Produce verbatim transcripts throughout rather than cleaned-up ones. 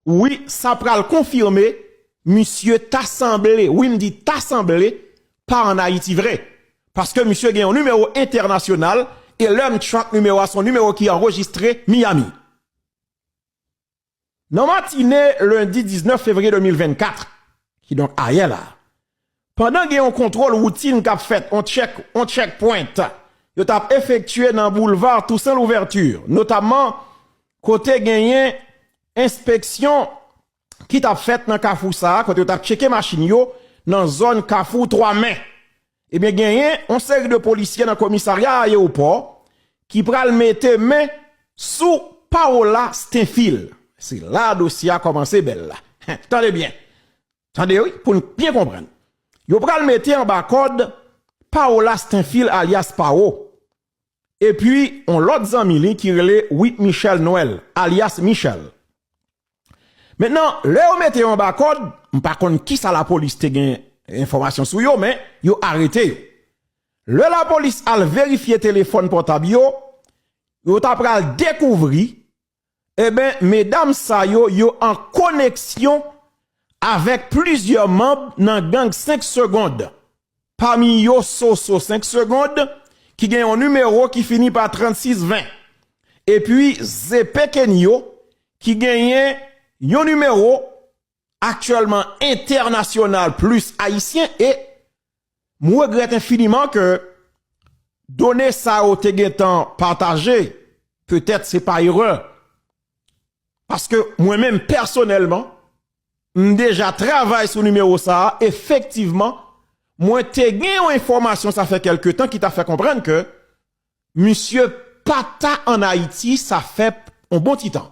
Wi, sa pral konfime, misye ta sanble, wi, m di ta sanble, pa ann Ayiti vre. Paske misye gen yon nimewo entènasyonal, e lè m track nimewo a, se yon nimewo ki anrejistre Miami. Nan matine lendi diznèf fevriye de mil vennkat, kidonk ayè la, pandan gen yon kontwòl woutin k ap fèt, yon check, yon checkpoint, yo t ap efektye nan boulva Toussaint Louverture, notamman kote genyen enspeksyon ki t ap fèt nan kafou sa a, kote yo t ap tcheke machin yo nan zòn Kafou Twa Men. Ebyen, genyen yon seri de polisye nan komisarya ayewopò ki pral mete men sou Paola Stenfil. Se la dosye a kòmanse bèl la. Tande byen. Tande wi, pou n byen konprann. Yo pral mete anba kòd Paola Stenfil alyas Pao. Epi, yon lòt zanmi li ki rele Whit Michel Noël, alyas Michel. Mentnan, lè yo mete yo anba kòd, m pa konn kisa lapolis te gen enfòmasyon sou yo, men yo arete yo. Lè lapolis al verifye telefòn pòtab yo, yo ta pral dekouvri, eben, medam sa yo, yo an koneksyon avèk plizyè manm nan gang senk Segond. Pami yo, Soso senk Segond, ki gen yon nimewo ki fini pa trannsis ven. Epi, Zepe Kenyo, ki genyen yon nimewo aktyèlman entènasyonal plis ayisyen, e m regrèt enfiniman ke done sa yo te gentan pataje, petèt se pa erè. Paske mwen menm pèsonèlman, m deja travay sou nimewo sa a, efektivman, mwen te gen yon enfòmasyon sa fè kèlke tan ki ta fè konprann ke misye pa ta ann Ayiti, sa fè yon bon ti tan.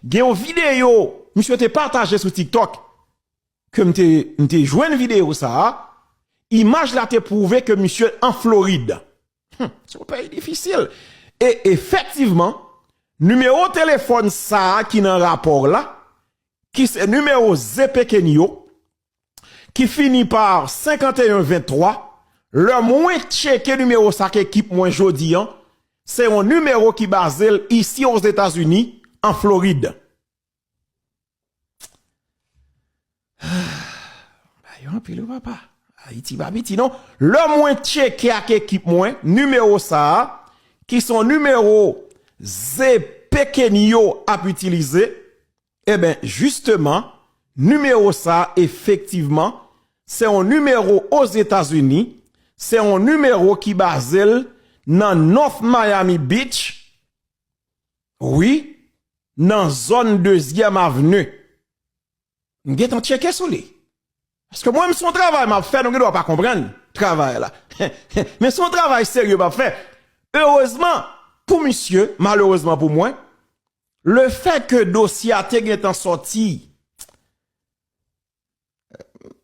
Gen yon videyo misye te pataje sou TikTok, ke m te, m te jwenn videyo sa a, imaj la te pwouve ke misye an Florid. Hmm, se yon peyi difisil. E efektivman, nimewo telefòn sa a ki nan rapò la, ki se nimewo Zepe Kenyo, ki fini pa senkanteyen venntwa, lè mwen tcheke nimewo sa ak ekip mwen jodi an, se yon nimewo ki baze l isi Ozetazini, an Florid. Bagay yo anpil wi papa. Ayiti pa piti non. Lè mwen tcheke ak ekip mwen, nimewo sa a, ki se yon nimewo Zepe Kenyo ap itilize, eben, jisteman, nimewo sa a, efektivman, se yon nimewo Ozetazini, se yon nimewo ki baze l nan North Miami Beach, wi, nan zòn Dezyèm Avni. M gentan tcheke sou li. Paske mwen, m se yon travay m ap fè, nou gen dwa pa konprann travay la. Men se yon travay serye m ap fè. Erezman pou misye, malerezman pou mwen, lefètke dosye a te gentan sòti,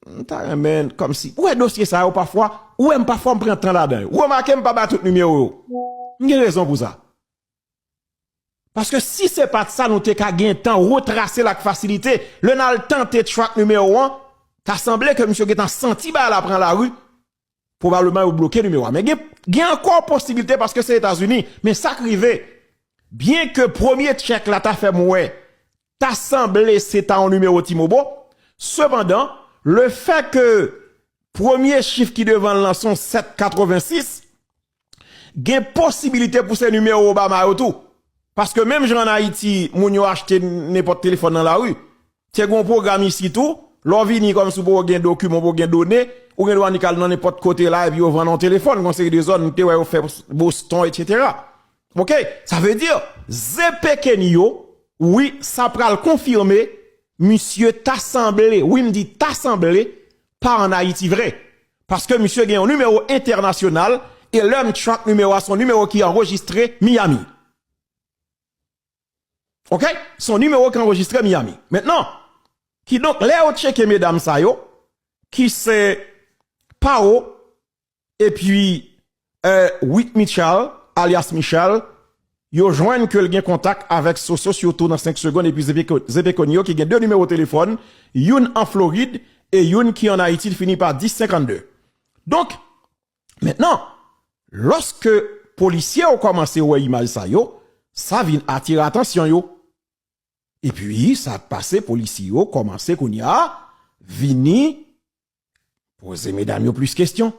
m ta renmen kòmsi, ou wè dosye sa yo pafwa, ou wè m pafwa m pran tan ladan yo. Ou remake m pa bay tout nimewo yo. M gen rezon pou sa. Paske si se pa t sa, nou te ka gen tan retrase l ak fasilite. Lè n al tante track nimewo an, ta sanble ke misye gentan santi bagay la pran lari. Pwobableman, yo bloke nimewo a. Men gen, gen ankò posibilite paske se Etazini. Men sa k rive, byenke premye tchèk la ta fè m wè, ta sanble se ta yon nimewo T-Mobile. Sepandan, lefètke premye chif ki devan l lan se yon sèt katrevensis, gen posibilite pou se nimewo Obama yo tou. Paske menm jan ann Ayiti, moun yo achte nenpòt telefòn nan lari. Te gen yon pwogram isi tou, lè w vini kòmsi w poko gen dokiman, w poko gen done, ou gen dwa annik al nan nenpòt kote la, epi yo vann yon telefòn, gen yon seri de zòn, m te wè yo fè Boston, etsetera. Oke? Sa vle di, Zepe Kenyo, wi, sa pral konfime, misye ta sanble, wi, m di ta sanble, pa ann Ayiti vre. Paske misye gen yon nimewo entènasyonal, e lè m track nimewo a, se yon nimewo ki anrejistre Miami. Oke? Se yon nimewo ki anrejistre Miami. Mentnan, kidonk, lè yo tcheke medam sa yo, ki se Paro, epi, eh, Whit Mitchell, alyas Michel, yo jwenn ke l gen kontak avèk Soso sitou nan senk Segonn epi Zepe Ko-, Zepe Konyo ki gen de nimewo telefòn, youn an Florid e youn ki ann Ayiti, l fini pa dis senkannde. Donk, mentnan, lòske polisye yo kòmanse wè imaj sa yo, sa vin atire atansyon yo. Epi, sa k pase, polisye yo kòmanse kounye a vini poze medam yo plis kesyon.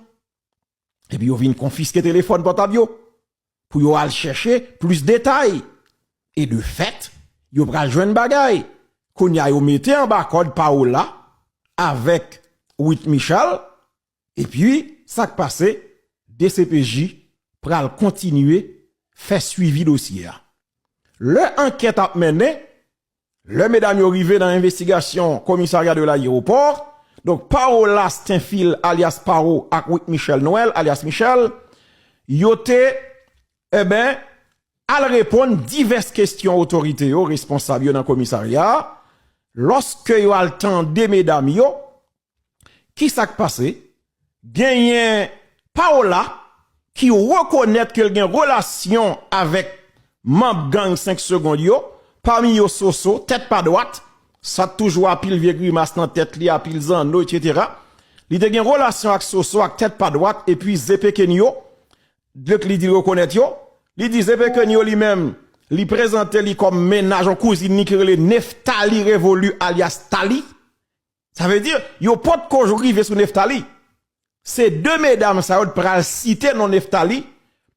Epi yo vin konfiske telefòn pòtab yo pou yo al chèche plis detay. E de fèt, yo pral jwenn bagay. Kounye a yo mete anba kòd Paola avèk Whit Michel. Epi, sa k pase, D C P J pral kontinye fè swivi dosye a. Lè ankèt ap mennen, lè medam yo rive nan envestigasyon komisarya de l'aéroport, donk Paola Stenfil alyas Paro ak Whit Michel Noël alyas Michel, yo te, eben, al reponn divès kesyon otorite yo, responsab yo nan komisarya a, lòske yo al tande medam yo, ki sa k pase? Genyen Paola ki rekonèt ke l gen relasyon avèk manm gang senk Segonn yo, pami yo Soso, tèt pa dwat, sa t toujou apil vye grimas nan tèt li, apil zanno, etsetera. Li te gen relasyon ak Soso ak tèt pa dwat, epi Zepekenyo, donk li di l rekonèt yo. Li di Zepekenyo li menm, li prezante li kòm mennaj yon kouzin li ki rele Neftali Revolu alyas Tali. Sa vle di, yo potko rive sou Neftali. Se de medam sa yo t pral site non Neftali,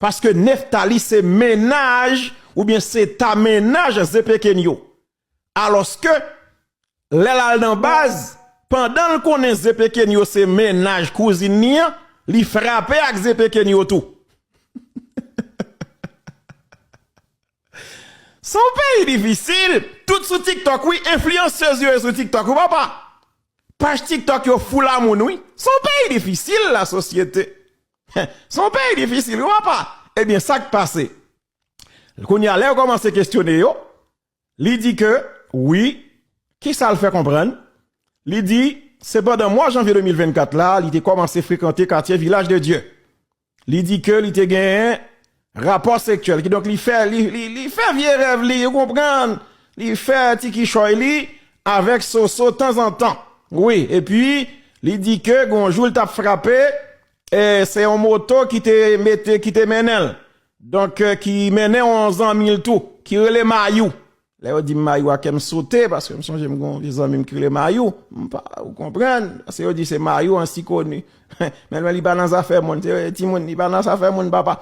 paske Neftali se mennaj oubyen se ta mennaj Zepekenyo. Alòske, lè l al nan baz, pandan l konnen Zepekenyo se mennaj kouzin li an, li frape ak Zepekenyo tou. Se yon peyi difisil. Tout sou TikTok, wi. Enfliyansez yo ye sou TikTok, wi, papa. Paj TikTok yo fou lamoun, wi. Se yon peyi difisil, la sosyete. Se yon peyi difisil, wi, papa. Ebyen, sa k pase? Kounye a, lè yo kòmanse kesyone yo, li di ke, wi, ki sa l fè konprann? Li di, se pandan mwa janvye de mil vennkat la, li te kòmanse frekante katye Vilaj de Dye. Li di ke li te genyen rapò seksyèl. Kidonk, li fè, li, li, li fè vye rèv li, ou konprann? Li fè ti kichòy li avèk Soso tanzantan. Wi, epi, li di ke gon jou l t ap frape, e se yon moto ki te mete, ki te mennen l. Donk, e, ki mennen yon zanmi l tou, ki rele Mayou. Lè yo di m Mayou a, kè m sote, paske m sonje m gen yon vye zanmi m ki rele Mayou. M pa, ou konprann? Paske yo di se Mayou ansi koni. Men, men li pa nan zafè moun, se timoun, li pa nan zafè moun, papa.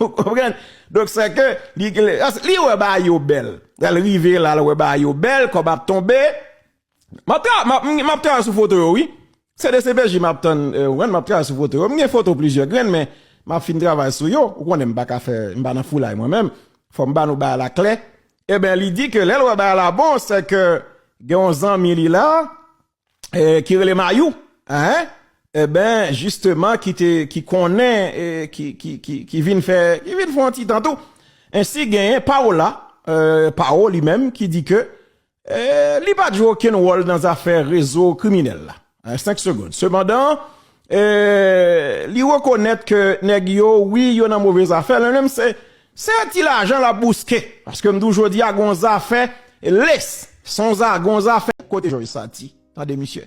Ou konprann? Donk, se ke li, li, li wè bagay yo bèl. Lè l rive la, l wè bagay yo bèl, kòb ap tonbe. M ap tra-, m ap, m ap travay sou foto yo, wi. Se de C P J m ap tann, e, ou konprann, m ap travay sou foto yo. M gen foto plizyè grenn, men m ap fin travay sou yo. Ou konnen m pa ka fè, m pa nan foulay mwen menm. Fò m ba nou bagay la klè. Eben, li di ke lè l wè bagay la bon, se ke gen yon zanmi li la, e, ki rele Mayou, hein? Eben, jisteman, ki te, ki konnen, e, ki, ki, ki, ki vin fè, ki vin fè yon ti tan tou. Ensi, genyen Paola, e, Paro li menm, ki di ke, e, li pa t jwe okenn wòl nan zafè rezo kriminèl la. E, senk segonn. Sepandan, e, li rekonèt ke nèg yo, wi, yo nan move zafè. Li menm, se, se ti lajan l ap bouske. Paske m di w jodi a, gon zafè les. Se yon za-, gon zafè. Kote Jòj Sati? Tande misye.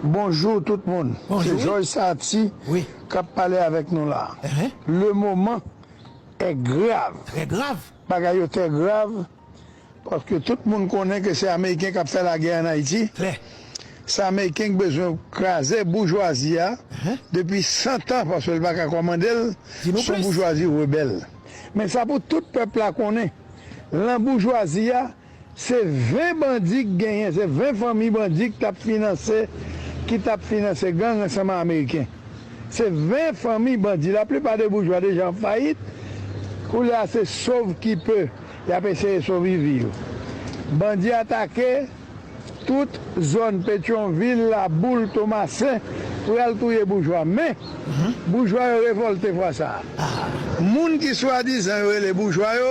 Bonjou tout moun. Bonjou, se wi. Jòj Sati wi. K ap pale avèk nou la. Enhen. Le moment est grave. Très grave. Bagay yo trè grav, paske tout moun konnen ke se Ameriken k ap fè lagè ann Ayiti. Klè. Se Ameriken k bezwen kraze boujwazi a, enhen, depi san tan, paske l pa ka kòmande l. Di nou plis. Se yon boujwazi rebèl. Men sa pou tout pèp la konnen, lan boujwazi a, se ven bandi k genyen, se ven fanmi bandi k t ap finanse, ki t ap finanse gang ansanm ak Ameriken. Se ven fanmi bandi, laplipa de boujwa deja an fayit. Koulye a se sov ki pe, y ap eseye sove vi yo. Bandi atake tout zòn Petyonvil, Laboul, Tomasen, pral touye boujwa. Men, mhm, boujwa yo revòlte fwa sa a. Ah. Moun ki swadizan yo rele boujwa yo,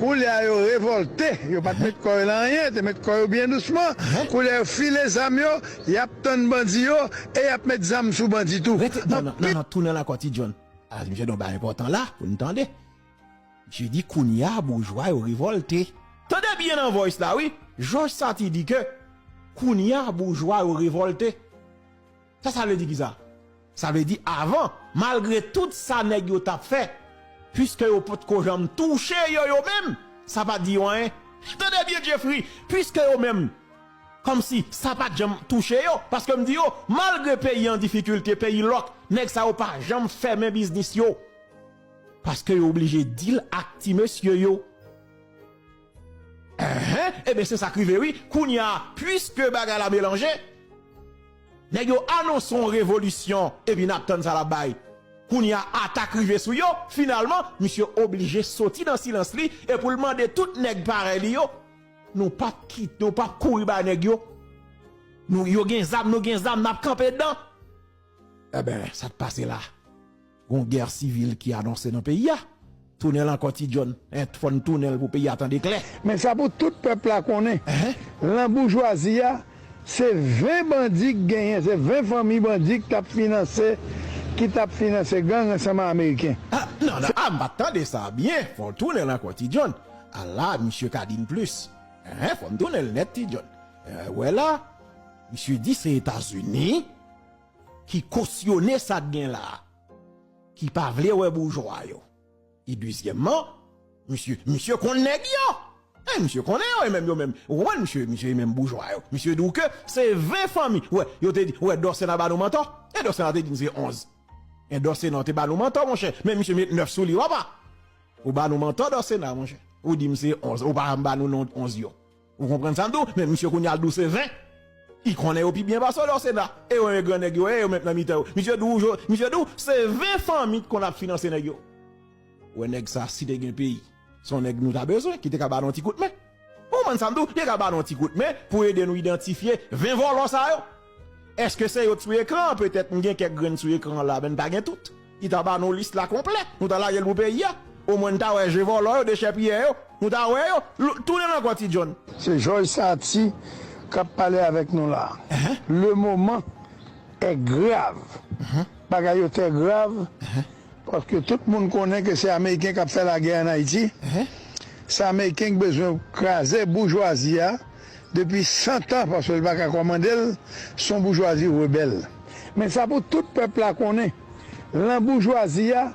koulye a yo revòlte. Yo pa t, mhm, met kò yo nan anyen, te met kò yo byen dousman. Mhm. Koulye a yo file zam yo, y ap tann bandi yo e y ap met zam sou bandi tou. Rete, non, non, non, non, tounen la ankò, Ti John. Ah, misye di yon bagay enpòtan la pou n tande. Misye di kounye a boujwa yo revòlte. Tande byen nan voice la, wi. Jòj Sati di ke kounye a boujwa yo revòlte. Sa, sa vle di kisa? Sa vle di avan, malgre tout sa nèg yo t ap fè, piske yo potko janm touche yo, yo menm, Sa pa di yo anyen. Tande byen, Jeffrey, piske yo menm, kòmsi sa pa t janm touche yo, paske m di yo, malgre peyi an difikilte, peyi lòk, nèg sa yo pa janm fèmen biznis yo. Paske yo oblije deal ak ti mesye yo. Enhen, ebyen se sa k rive wi. Kounye a, piske bagay la melanje, nèg yo anonse yon revolisyon, epi n ap tann sa l ap bay. Kounye a, atak rive sou yo, finalman, misye oblije soti nan silans li, e pou l mande tout nèg parèy li yo, nou p ap kit, nou p ap kouri bay nèg yo. Nou, yo gen zam, nou gen zam, n ap kanpe dedan. Enben, sa k pase la? Gon gè sivil ki anonse nan peyi a. Tounen l ankò, Ti John. En, fò n tounen l pou peyi a tande klè. Men sa pou tout pèp la konnen. Enhen. Lan boujwazi a, se ven bandi k genyen, se ven fanmi bandi k t ap finanse, ki t ap finanse gang ansanm ak Ameriken. Ah, non, non, ah, m pa t tande sa byen. Fò w tounen l ankò, Ti John. Ala, misye ka di n plis. Enhen, fò m tounen l nèt, Ti John. Eh, wè la, misye di se Etazini ki kosyone sa k gen la a, ki pa vle wè boujwa yo. E dezyèmman, misye, misye konn nèg yo. Eh, misye konnen yo, e menm yo menm. Ou konprann, misye, misye e menm boujwa yo. Misye di w ke se ven fanmi. Wè, yo te di, wè, Dòsena ba nou mantò. E Dòsena te di n se onz. E Dòsena te ba nou mantò, monchè. Men misye met nèf sou li, papa. Ou ba nou mantò, Dòsena, monchè. Ou di m se onz. Ou pa janm ba nou non onz yo. Ou konprann sa m di w? Men misye kounye a l di w se ven. Li konnen yo pi byen pase w, Dòsena. E yo, e gran nèg yo, e yo menm nan mitan yo. Misye di w, jo-, misye di w, se ven fanmi k konn ap finanse nèg yo. Ou wè nèg sa, si te gen peyi, se yon nèg nou ta bezwen, ki te ka ba nou yon ti kout men. Ou konprann sa m di w? Li te ka ba nou yon ti kout men pou ede nou idantifye ven vòlò sa yo. Èske se yo t sou ekran an? Petèt m gen kèk grenn sou ekran an la, men m pa gen tout. Li ta ba nou lis la konplè. Nou ta lage l pou peyi a. Omwen n ta wè je vòlò yo, dechèpiyè yo. Nou ta wè yo. L-, tounen l ankò, Ti John. Se Jòj Sati k ap pale avèk nou la. Enhen. Le moment est grave. Enhen. Bagay yo trè grav. Enhen. Paske tout moun konnen ke se Ameriken k ap fè lagè ann Ayiti. Enhen. Se Ameriken ki bezwen kraze boujwazi a depi san tan, paske l pa ka kòmande l, se yon boujwazi rebèl. Men sa pou tout pèp la konnen, lan boujwazi a,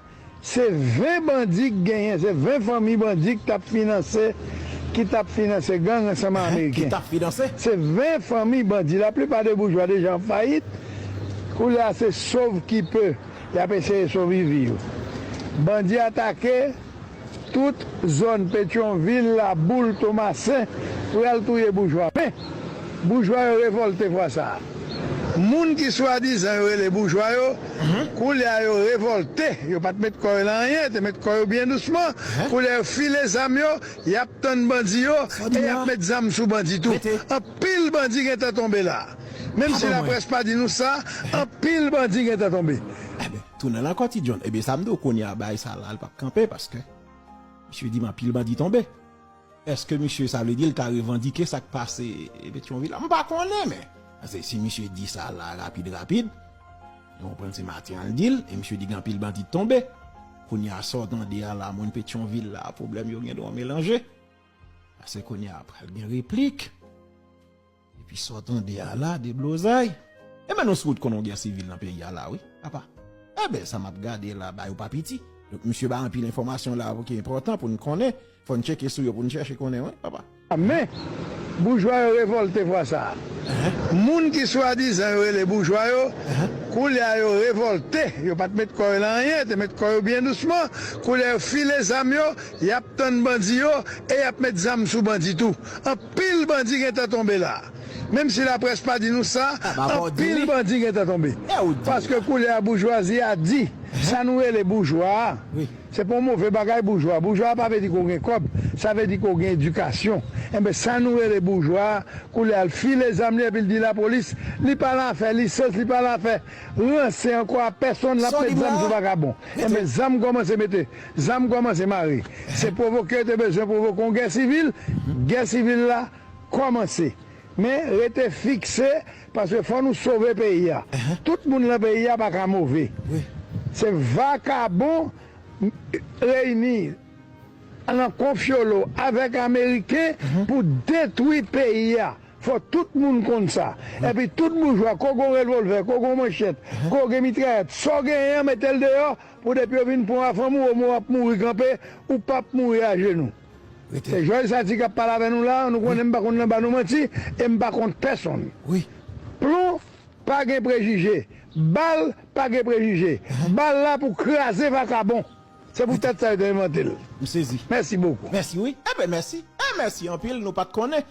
se ven bandi k genyen, se ven fanmi bandi k t ap finanse, ki t ap finanse gang ansanm ak Ameriken. Enhen, ki t ap finanse? Se ven fanmi bandi. Laplipa de boujwa deja an fayit. Koulye a se sov ki pe. Y ap eseye sove vi yo. Bandi atake tout zòn Petyonvil, Laboul, Tomasen, pral touye boujwa. Men, boujwa yo revòlte fwa sa a. Moun ki swadizan yo rele boujwa yo, koulye a yo revòlte. Yo pa t met kò yo nan anyen, te met kò yo byen dousman. Koulye a yo file zam yo, y ap tann bandi yo, e y ap met zam sou bandi tou. Anpil bandi gentan tonbe la. Menm si laprès pa di nou sa, anpil bandi gentan tonbe. Enben, tounen l ankò, Ti John. Ebyen, sa m di w, kounye a, bagay sa la, l p ap kanpe, paske misye di m anpil bandi tonbe. Èske misye, sa vle di l ta revandike sa k pase Petyonvil la? M pa konnen, men. Paske si misye di sa la rapid, rapid, nou konprann se maten an l di l, e misye di gen anpil bandi tonbe. Kounye a, sa w tande a la, moun Petyonvil la, pwoblèm yo gen dwa melanje. Paske kounye a, pral gen replik. Epi sa w tande a la, deblozay. Enben, nou sou wout konnen yon gè sivil nan peyi a la, wi, papa. Enben, sa m ap gade la, bagay yo pa piti. Donk, misye bay anpil enfòmasyon la ki enpòtan pou n konnen. Fò n tcheke sou yo pou n chèche konnen, wi, papa. Men, boujwa yo revòlte fwa sa a. Moun ki swadizan yo rele boujwa yo, koulye a yo revòlte. Yo pa t met kò yo nan anyen, te met kò yo byen dousman. Koulye a yo file zam yo, y ap tann bandi yo, e y ap met zam sou bandi tou. Anpil bandi gentan tonbe la. Menm si laprès pa di nou sa, anpil bandi gentan tonbe. Paske koulye a boujwazi a di, sa nou rele boujwa a, se pa yon move bagay boujwa. Boujwa a pa vle di ke w gen kòb, sa vle di ke w gen edikasyon. Enben, sa nou rele boujwa a, koulye a l file zam li epi l di lapolis, li pa nan afè lisans, li pa nan afè ranse ankò a pèsonn, l ap met zam sou vakabon. Enben, zam kòmanse mete, zam kòmanse mare. Se pwovoke yo te bezwen pwovoke yon gè sivil, gè sivil la kòmanse. Men rete fikse, paske fò nou sove peyi a. Tout moun nan peyi a pa ka move. Se vakabon reyini nan konfyolo avèk Ameriken pou detwi peyi a. Fò tout moun konn sa. Epi tout boujwa, ko gen revòlvè, ko gen manchèt, ko gen mitrayèt, sa w genyen an, mete l deyò, pou depi yo vin pran w a fanm ou, omwen w ap mouri kanpe, ou p ap mouri ajenou. Se Jòj Sati k ap pale avè nou la, nou konnen m pa konn nan ba nou manti, e m pa kont pèsonn. Plon, pa gen prejije. Bal, pa gen prejije. Bal la pou kraze vakabon. Se poutèt sa yo te envante l. M sezi. Mèsi bokou. Mèsi wi. Enben mèsi. E mèsi anpil, nou pa t konnen.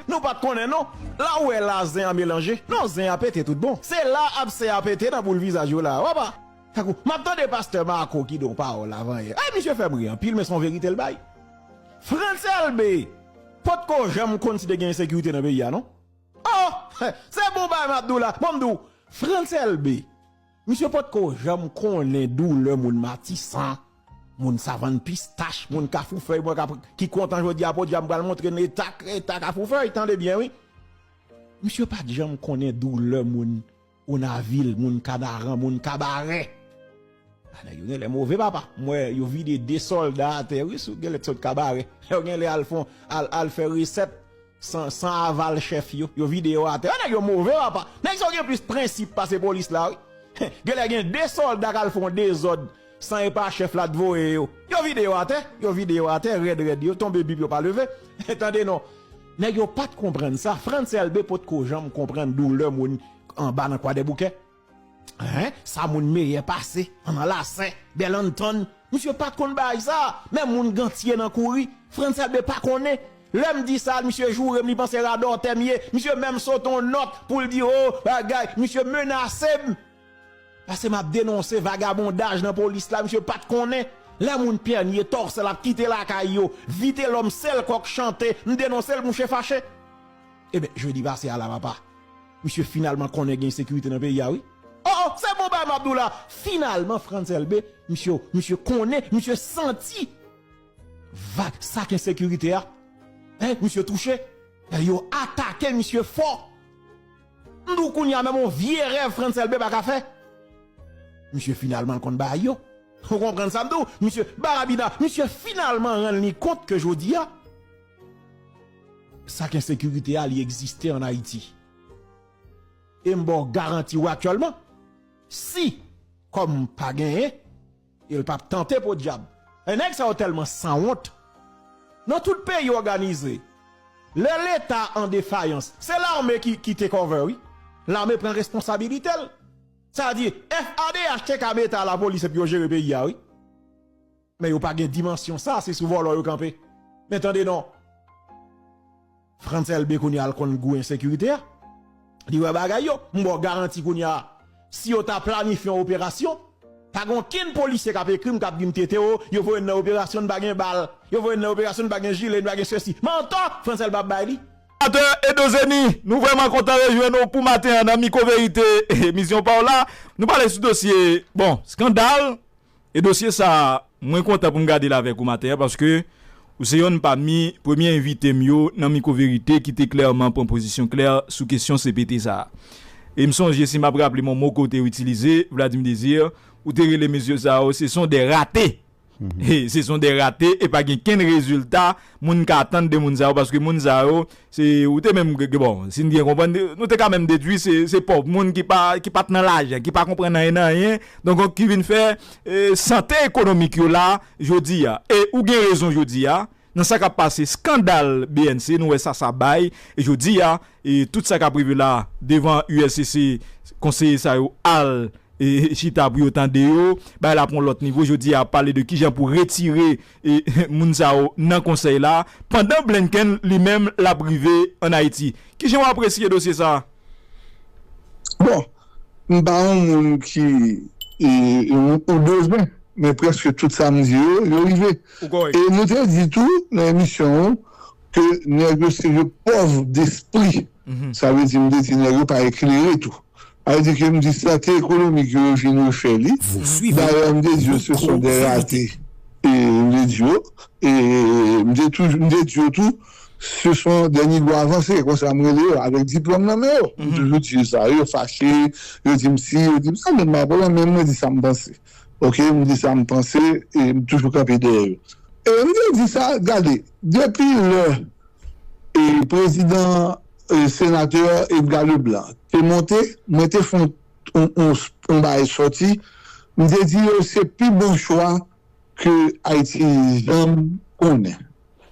Nou pa t konnen non. La ou wè la zen an melanje. Non, zen an pete tout bon. Se la absè a pete nan boul vizaj yo la. W apa. Tankou, m ap tande pastè Marco ki don pawòl avan yè. Ay, misye fè m ri anpil, men se yon verite l bay. Frantz Elbé potko janm konn si te gen ensekirite nan peyi a non. Oh, se bon bagay m ap di w la. Bon, m di w, Frantz Elbé, misye potko janm konnen doulè moun Matisan, moun Savann Pistach, moun Kafou Fèy, mwen k ap, ki kontan jodi a, podyab, m pral montre n eta, eta Kafou Fèy, tande byen, wi. Misye pa t janm konnen doulè moun Onavil, moun Kanaran, moun Kabarè. A, nèg yo genlè move, papa. M wè yo vide de sòlda atè, wi, sou genlè t sot Kabarè. Yo genlè al fon, al, al fè resèt san, san aval chèf yo. Yo vide yo atè. A, nèg yo move, papa. Nèg sa yo gen plis prensip pase polis la, wi. Genlè gen de sòlda k al fè yon dezòd san e pa chèf la t voye yo. Yo vide yo atè, yo vide yo atè, rèd, rèd, yo tonbe bip, yo pa leve. Tande non. Nèg yo pa t konprann sa. Frantz Elbé potko janm konprann doulè moun anba nan Kwadèboukè. Hein? Sa moun meyè pase, ann anlasè, bèl ann tann. Misye pa t konn bagay sa. Men moun gantye nan kouri. Frantz Elbé pa konnen. Lè m di sa, misye joure m, li panse radòtè m ye. Misye menm sot on nòt pou l di, oh, bagay. Misye menase m. Paske m ap denonse vagabondaj nan polis la, misye pa t konnen. Lè moun pènye tòsè l ap kite lakay yo, Vitelòm sèl kòk chante, m denonse l, mouche fache. Eben, jedi pase a la, papa, misye finalman konnen gen ensekirite nan peyi a, wi. Oh, oh, se bon bagay m ap di w la. Finalman, Frantz Elbé, misye, misye konnen, misye santi vag, sa k ensekirite a. Hein, misye touche. Yo atake misye fò. M di w kounye a, menm yon vye rèv Frantz Elbé pa ka fè. Misye finalman l konn bagay yo. Ou konprann sa m di w? Misye Barabina, misye finalman rann li kont ke jodi a, sa k ensekirite a, li egziste ann Ayiti. E m ba w garanti w aktyèlman, si kòm pa genyen, e l p ap tante podyab. E nèg sa yo tèlman sanwont. Nan tout peyi òganize, lè Leta an defayans, se lame ki, ki take over, wi. Lame pran responsabilite l. Sa di, F A D H te ka mete a lapolis epi yo jere peyi a, wi. Men yo pa gen dimansyon sa, se sou vòlò yo kanpe. Men tande non. Frantz Elbé kounye a l konn gou ensekirite a. Li wè bagay yo. M ba w garanti kounye a. Si yo ta planifye yon operasyon, pa gen okenn polisye k ap ekri m k ap di m, Tete, o, yo voye n nan operasyon, n pa gen bal. Yo voye n nan operasyon, n pa gen jile, n pa gen sesi. Mantò, Frantz Elbé ap bay li. Senatè Edo Zeni, nou vrèman kontan rejwenn ou pou maten an nan Mikwo Verite, emisyon pa w la. Nou pale sou dosye, bon, eskandal. E dosye sa a, mwen kontan pou m gade l avèk ou maten an, paske ou se yonn pami premye envite m yo nan Mikwo Verite ki te klèman pran pozisyon klè sou kesyon C P T sa a. E m sonje, si m ap raple m yon mo ke w te itilize, Vladimir Désir, ou te rele mesye sa yo, ce sont des ratés. E, ce sont des ratés, e pa gen kenn rezilta moun ka atann de moun sa yo, paske moun sa yo, se, ou te menm, bon, si n byen konprann, nou te ka menm dedui, se, se pòv moun ki pa, ki pa t nan lajan, ki pa konprann anyen nan anyen, donk, ki vin fè, e, sante ekonomik yo la, jodi a. E ou gen rezon jodi a, nan sa k ap pase, eskandal B N C, nou wè sa, sa bay, e jodi a, e tout sa k ap rive la, devan U L C C, konseye sa yo al e, chita pou yo tande yo, bagay la pran lòt nivo. Jodi a, ap pale de kijan pou retire, e, moun sa yo nan konsèy la, pandan Blinken li menm l ap rive ann Ayiti. Kijan w apresye dosye sa a? Bon, m pa yon moun ki, e, yon, yon dozwen, men prèske tout sa m di yo, yo rive. E nou te di tou nan emisyon an ke nèg yo se de pòv despri. Sa vle di, m te di nèg yo pa eklere tou. Sa vle di ke m di sante ekonomik yo, yo vin refè li. Dayè, m te di yo, ce sont des ratés. E m te di yo, e m te toujou, m te di yo tou, ce sont des négros avancés, konsa m rele yo, avèk diplòm nan men yo. M toujou di yo sa, yo fache, yo di m si, yo di m sa, men m pa pwoblèm, men mwen di sa m panse. Oke, m di sa m panse, e m toujou kanpe dèyè yo. E m te di sa, gade, depi lè e prezidan, e senatè Edgar Leblanc te monte, mwen te fè yon, yon, yon, yon bagay sòti, m te di yo se pi bon chwa ke Ayiti janm konnen.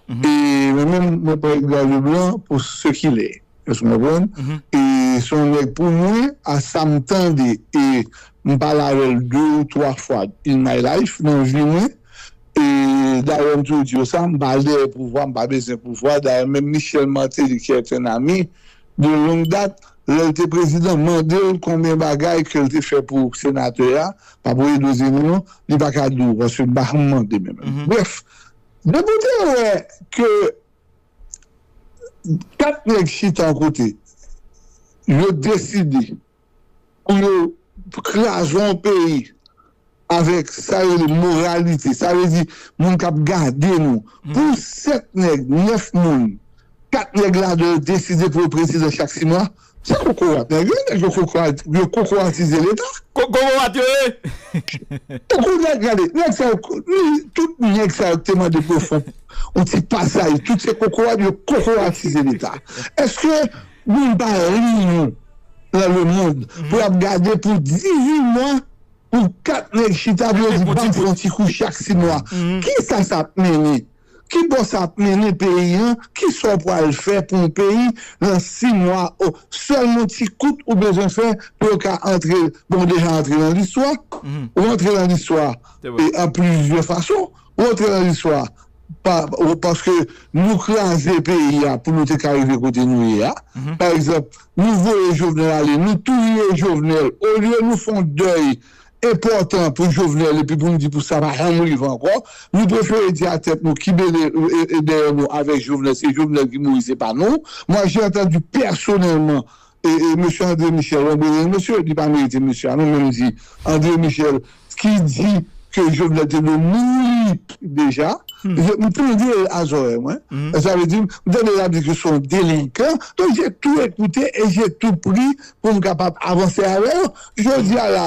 E mwen menm, mwen pran Edgar Leblanc pour ce qu'il est. Èske w konprann? E se yon nèg pou mwen, a sa m tande, e m pale avè l de ou twa fwa in my life, nan vi mwen. E dayè, m toujou di yo sa, m pa dèyè pouvwa, m pa bezwen pouvwa. Dayè, menm Michel Martelly, qui est un ami de longue date, lè l te prezidan, mande l konbyen bagay ke l te fè pou senatè a, pa pou Edo Zeni non, li pa ka di w, paske m pa janm mande menm. Brèf, depi w te wè ke kat nèg chita yon kote, yo deside pou yo kraze yon peyi avèk sa yo rele moralite. Sa vle di, moun k ap gade nou. Pou sèt nèg, nèf moun, kat nèg ladan yo deside pou yo prezidan chak sis mwa, se kokorat nèg yo, nèg yo kokorat, yo kokoratize Leta. Ko- Kokorat yo ye? Kokorat, gade, nèg sa yo, tout nèg sa yo te mande pou yo fè yon ti pasaj, tout se kokorat, yo kokoratize Leta. Èske moun pa ri nou nan lemonn pou y ap gade pou dizuit mwa pou kat nèg chita pou yo di, ban m fè yon ti kou chak sis mwa? Kisa sa ap mennen? Ki bò sa ap mennen peyi an? Kisa w pral fè pou yon peyi nan sis mwa? O, sèlman ti kout ou bezwen fè pou yo ka antre, bon, w deja antre nan listwa. Ou antre nan listwa e an plizyè fason. Ou antre nan listwa pa, paske nou kraze peyi a pou nou te ka rive kote nou ye a. Pa egzanp, nou voye Jovenel ale, nou touye Jovenel. Olye nou fè yon dèy enpòtan pou Jovenel epi pou n di pou sa pa janm rive ankò, nou prefere di a tèt nou ki bele e, e, dèyè nou avèk Jovenel, se Jovenel ki mouri, se pa nou. Moi, j'ai entendu personnellement e, e, mesye André Michel, yon bele mesye, li pa merite mesye a non, men m di André Michel ki di ke Jovenel te dwe mouri deja. M tande l a zòrèy mwen. Sa vle di, m tande l ap di ke se yon delenkan. Donk, j'ai tout écouté et j'ai tout pris pou m kapab avanse avè yo. Jodi a la,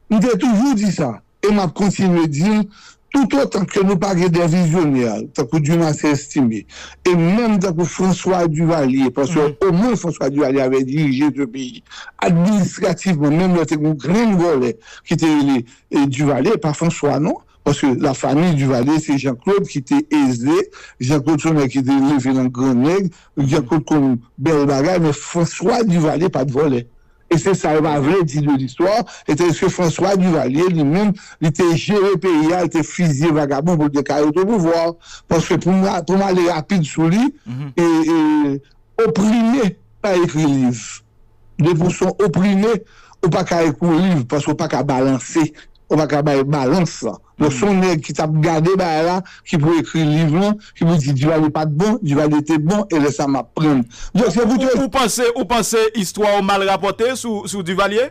m te toujou di sa, e m ap kontinye di l, toutotan ke nou pa gen de vizyonè, tankou Dumarsais Estimé, e menm tankou François Duvalier, paske omwen François Duvalier avait dirigé ce pays administrativement, menm lè te gen yon grenn vòlè ki te rele e Duvalier, pa François non, paske la famille Duvalier, se Jean-Claude ki te eze, Jean-Claude se yon nèg ki te leve nan gran nèg, Jean-Claude konn bèl bagay, men François Duvalier pa t vòlè. E se sa yo pa vle di de listwa, e tandiske François Duvalier, li menm, li te jere peyi a, li te fizye vagabon pou l te ka rete o pouvwa. Paske pou m, pou m ale rapid sou li, e, e, oprime pa ekri liv. Depi w se yon oprime, ou pa ka ekri yon liv, paske ou pa ka balanse, ou pa ka bay balans lan. Donk, se yon nèg ki t ap gade bagay la, ki pou ekri liv lan, ki pou di Duvalier pa t bon, Duvalier te bon, e lè sa m ap prann. Donk, se pou te... Ou, ou panse, ou panse istwa w mal rapòte sou, sou Duvalier?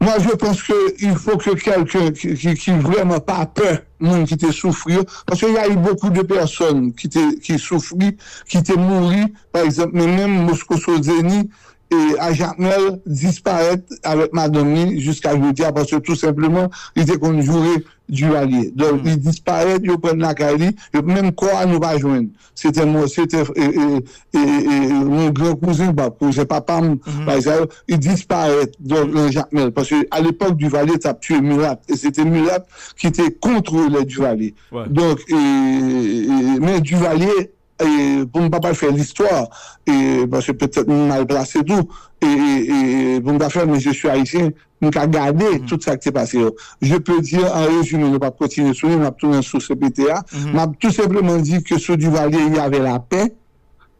Moi, je pense que il faut que quelqu'un qui, qui, qui vraiment pa pè moun ki te soufri yo, paske y a eu beaucoup de personnes ki te, ki soufri, ki te mouri, pa egzanp, men menm Moscoso Zeni, e a Jakmèl disparèt avèk madanm li jiska jodi a, paske tou senpleman, li te konn joure Duvalier. Donk, li disparèt, yo pran l lakay li, yo, menm kò a nou pa jwenn. Se te mò, se te, e, e, e, e, e, yon gran kouzen, ba, kouzen papa m, bagay sa yo, li disparèt, donk, nan Jakmèl. Paske, a lepòk, Duvalier t ap tiye milat, e se te milat ki te kontrole Duvalier. Donk, e, e, e, men Duvalier, e, pou m pa pral fè listwa, e, paske petèt m mal plase tou, e, e, e, pou m pa fè, men je suis haïtien, m ka gade tout sa ki te pase yo. Je peux dire, en résumé, nou p ap kontinye sou li, m ap tounen sou C P T a, m ap tou senpleman di ke sou Duvalier, y avait la paix,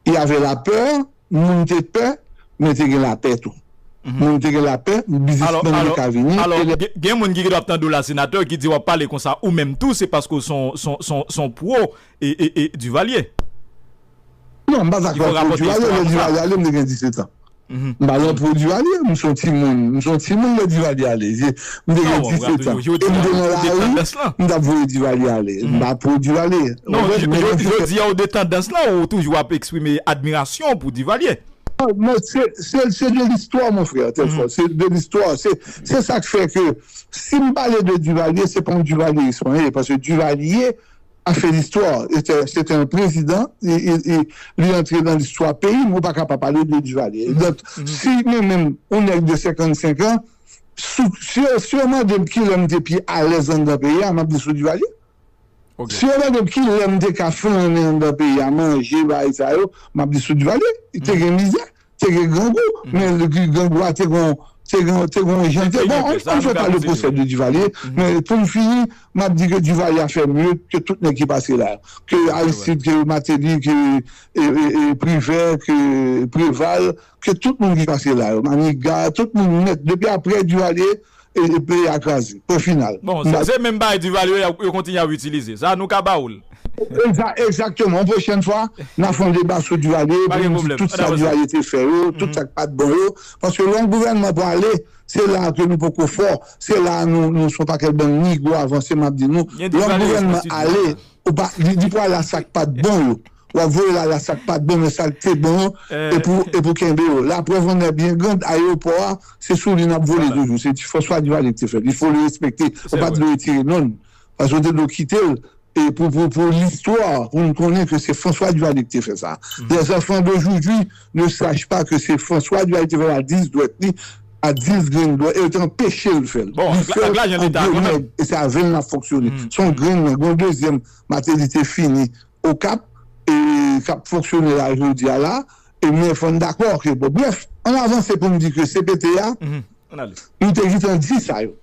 y avait la peur, moun te pè, men te gen lapè tou. Moun te gen lapè, biznisman yo te ka vini. Alò, gen, gen moun ki gentan ap tande w la, senatè, ki di w ap pale konsa, ou menm tou, se paske w se yon, se yon, se yon, se yon pwo e, e, e Duvalier. Non, m pa t dakò pou Duvalier, lè Duvalier ale, m te gen disèt an. M pa t dakò pou Duvalier, m se yon timoun, m se yon timoun lè Duvalier ale. M te gen disèt an. E m te nan lari, m t ap voye Duvalier ale. M pa pou Duvalier. Non, jodi a, ou de tandans lan, ou toujou ap eksprime admirasyon pou Duvalier. Non, se, se, se de listwa, mon frè, Telfort. Se de listwa. Se, se sa k fè ke si m pale de Duvalier, se pa yon Duvalieris mwen ye, paske Duvalier a fait l'histoire. C'était, c'était un président, e, e, e li antre nan listwa peyi, men ou pa ka pa pale de Duvalier. Donk, si mwen menm, yon nèg de senkannsenk an, si, si yo mande m kilè m te pi alèz anndan peyi a, m ap di sou Duvalier. Si yo mande m kilè m te ka flannen anndan peyi a, manje, bagay sa yo, m ap di sou Duvalier. Te gen mizè, te gen grangou, men grangou a te gen, te gen, te gen jan te. Bon, on, on fait pas le procès de Duvalier, men pou m fini, m ap di ke Duvalier a fè mye ke tout nèg ki pase la. Ke Aristide, ke Martelly, ke e, e, e, Privert, ke Preval, ke tout moun ki pase la yo, Maniga, tout moun nèt, depi apre Duvalier, e, e peyi a kraze, pwen final. Bon, se, se menm bagay Duvalier yo, yo kontinye ap itilize. Sa, nou ka ba ou l. Egza-, egzakteman. Yon pwochèn fwa, n a fè yon deba sou Duvalier, pou nou di tout sa Duvalier te fè yo, tout sa k pa t bon yo. Paske lè yon gouvènman prale, se la ke nou poko fò, se la nou, nou se yon pakèt bann nigo avanse, m ap di nou. Lè yon gouvènman ale, ou pa, li, li prale a sa k pa t bon yo. W ap voye l al a sa k pa t bon, men sa k te bon yo, e pou, e pou kenbe yo. Laprèv annè byen grand, ayewopò a, se sou li n ap vole toujou. Se François Duvalier ki te fè l. Il faut le respecter. Ou pa t dwe retire non l. Paske w te dwe kite l. E pou, pou, pou listwa, pou n konnen ke se François Duvalier ki te fè sa. Les enfants d'aujourd'hui ne sachent pas que se François Duvalier ki te fè l a dis dwèt li, a dis grenn dwèt, e yo te anpeche l fè l. Li fè l an gwo nèg, e se avè l n ap fonksyone. Se yon grenn nèg. Yon dezyèm, Martelly te fini Okap, e k ap fonksyone la jodi a la, e men fò n dakò ke, bon, brèf, ann avanse pou n di ke C P T a, nou te gentan di sa yo.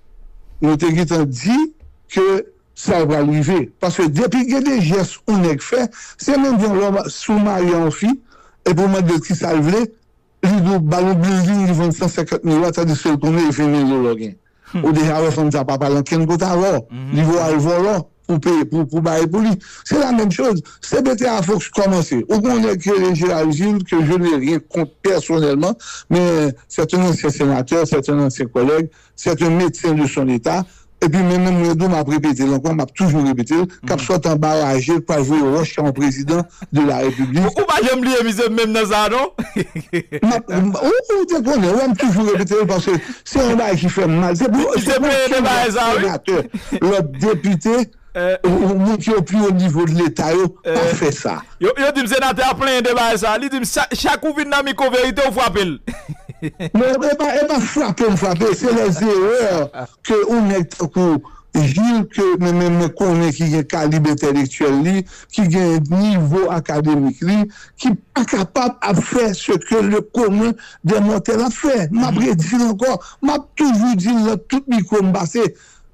Nou te gentan di ke sa yo pral rive. Paske depi gen de jès yon nèg fè, se menm jan lè w sou mari a yon fi, epi w mande l kisa l vle, li di w ba l yon building, li vann san senkant mil dola, tandiske l konnen e ven mil dola w gen. Ou deja wè fanm sa pa pral ankenn kote avè w. Li voye al vòlò pou peye, pou, pou bay pou li. Se la menm choz. C P T a fòk kòmanse. Ou gen yon nèg ki rele Gérald Gilles, que je n'ai rien contre personnellement, mais c'est un ancien sénateur, c'est un ancien collègue, c'est un médecin de son état. Epi men menm mwen tou, m ap repete l ankò, m ap toujou repete l, k ap sòti anba raje, k pral voye wòch a yon prezidan de la Repiblik. Ou pa janm bliye misye menm nan sa a, non? M ap, m, ou, ou te konnen, wè m toujou repete l paske se yon bagay ki fè m mal. Se pou, se pou kenbe senatè, lòt depite, ou, ou moun ki o pi wo nivo de Leta yo, pa fè sa. Yo, yo di m senatè a plenyen de bagay sa. Li di m chak, chak ou vin nan mikwo verite, ou frape l. Non, e pa, e pa frape m frape, se lè erè ke yon nèg tankou Gilles, ke mwen menm mwen konnen ki gen kalib entèlektyèl li, ki gen nivo akademik li, ki pa kapab ap fè ce que le commun des mortels ap fè. M ap redi l ankò, m ap toujou di l nan tout mikwo m pase.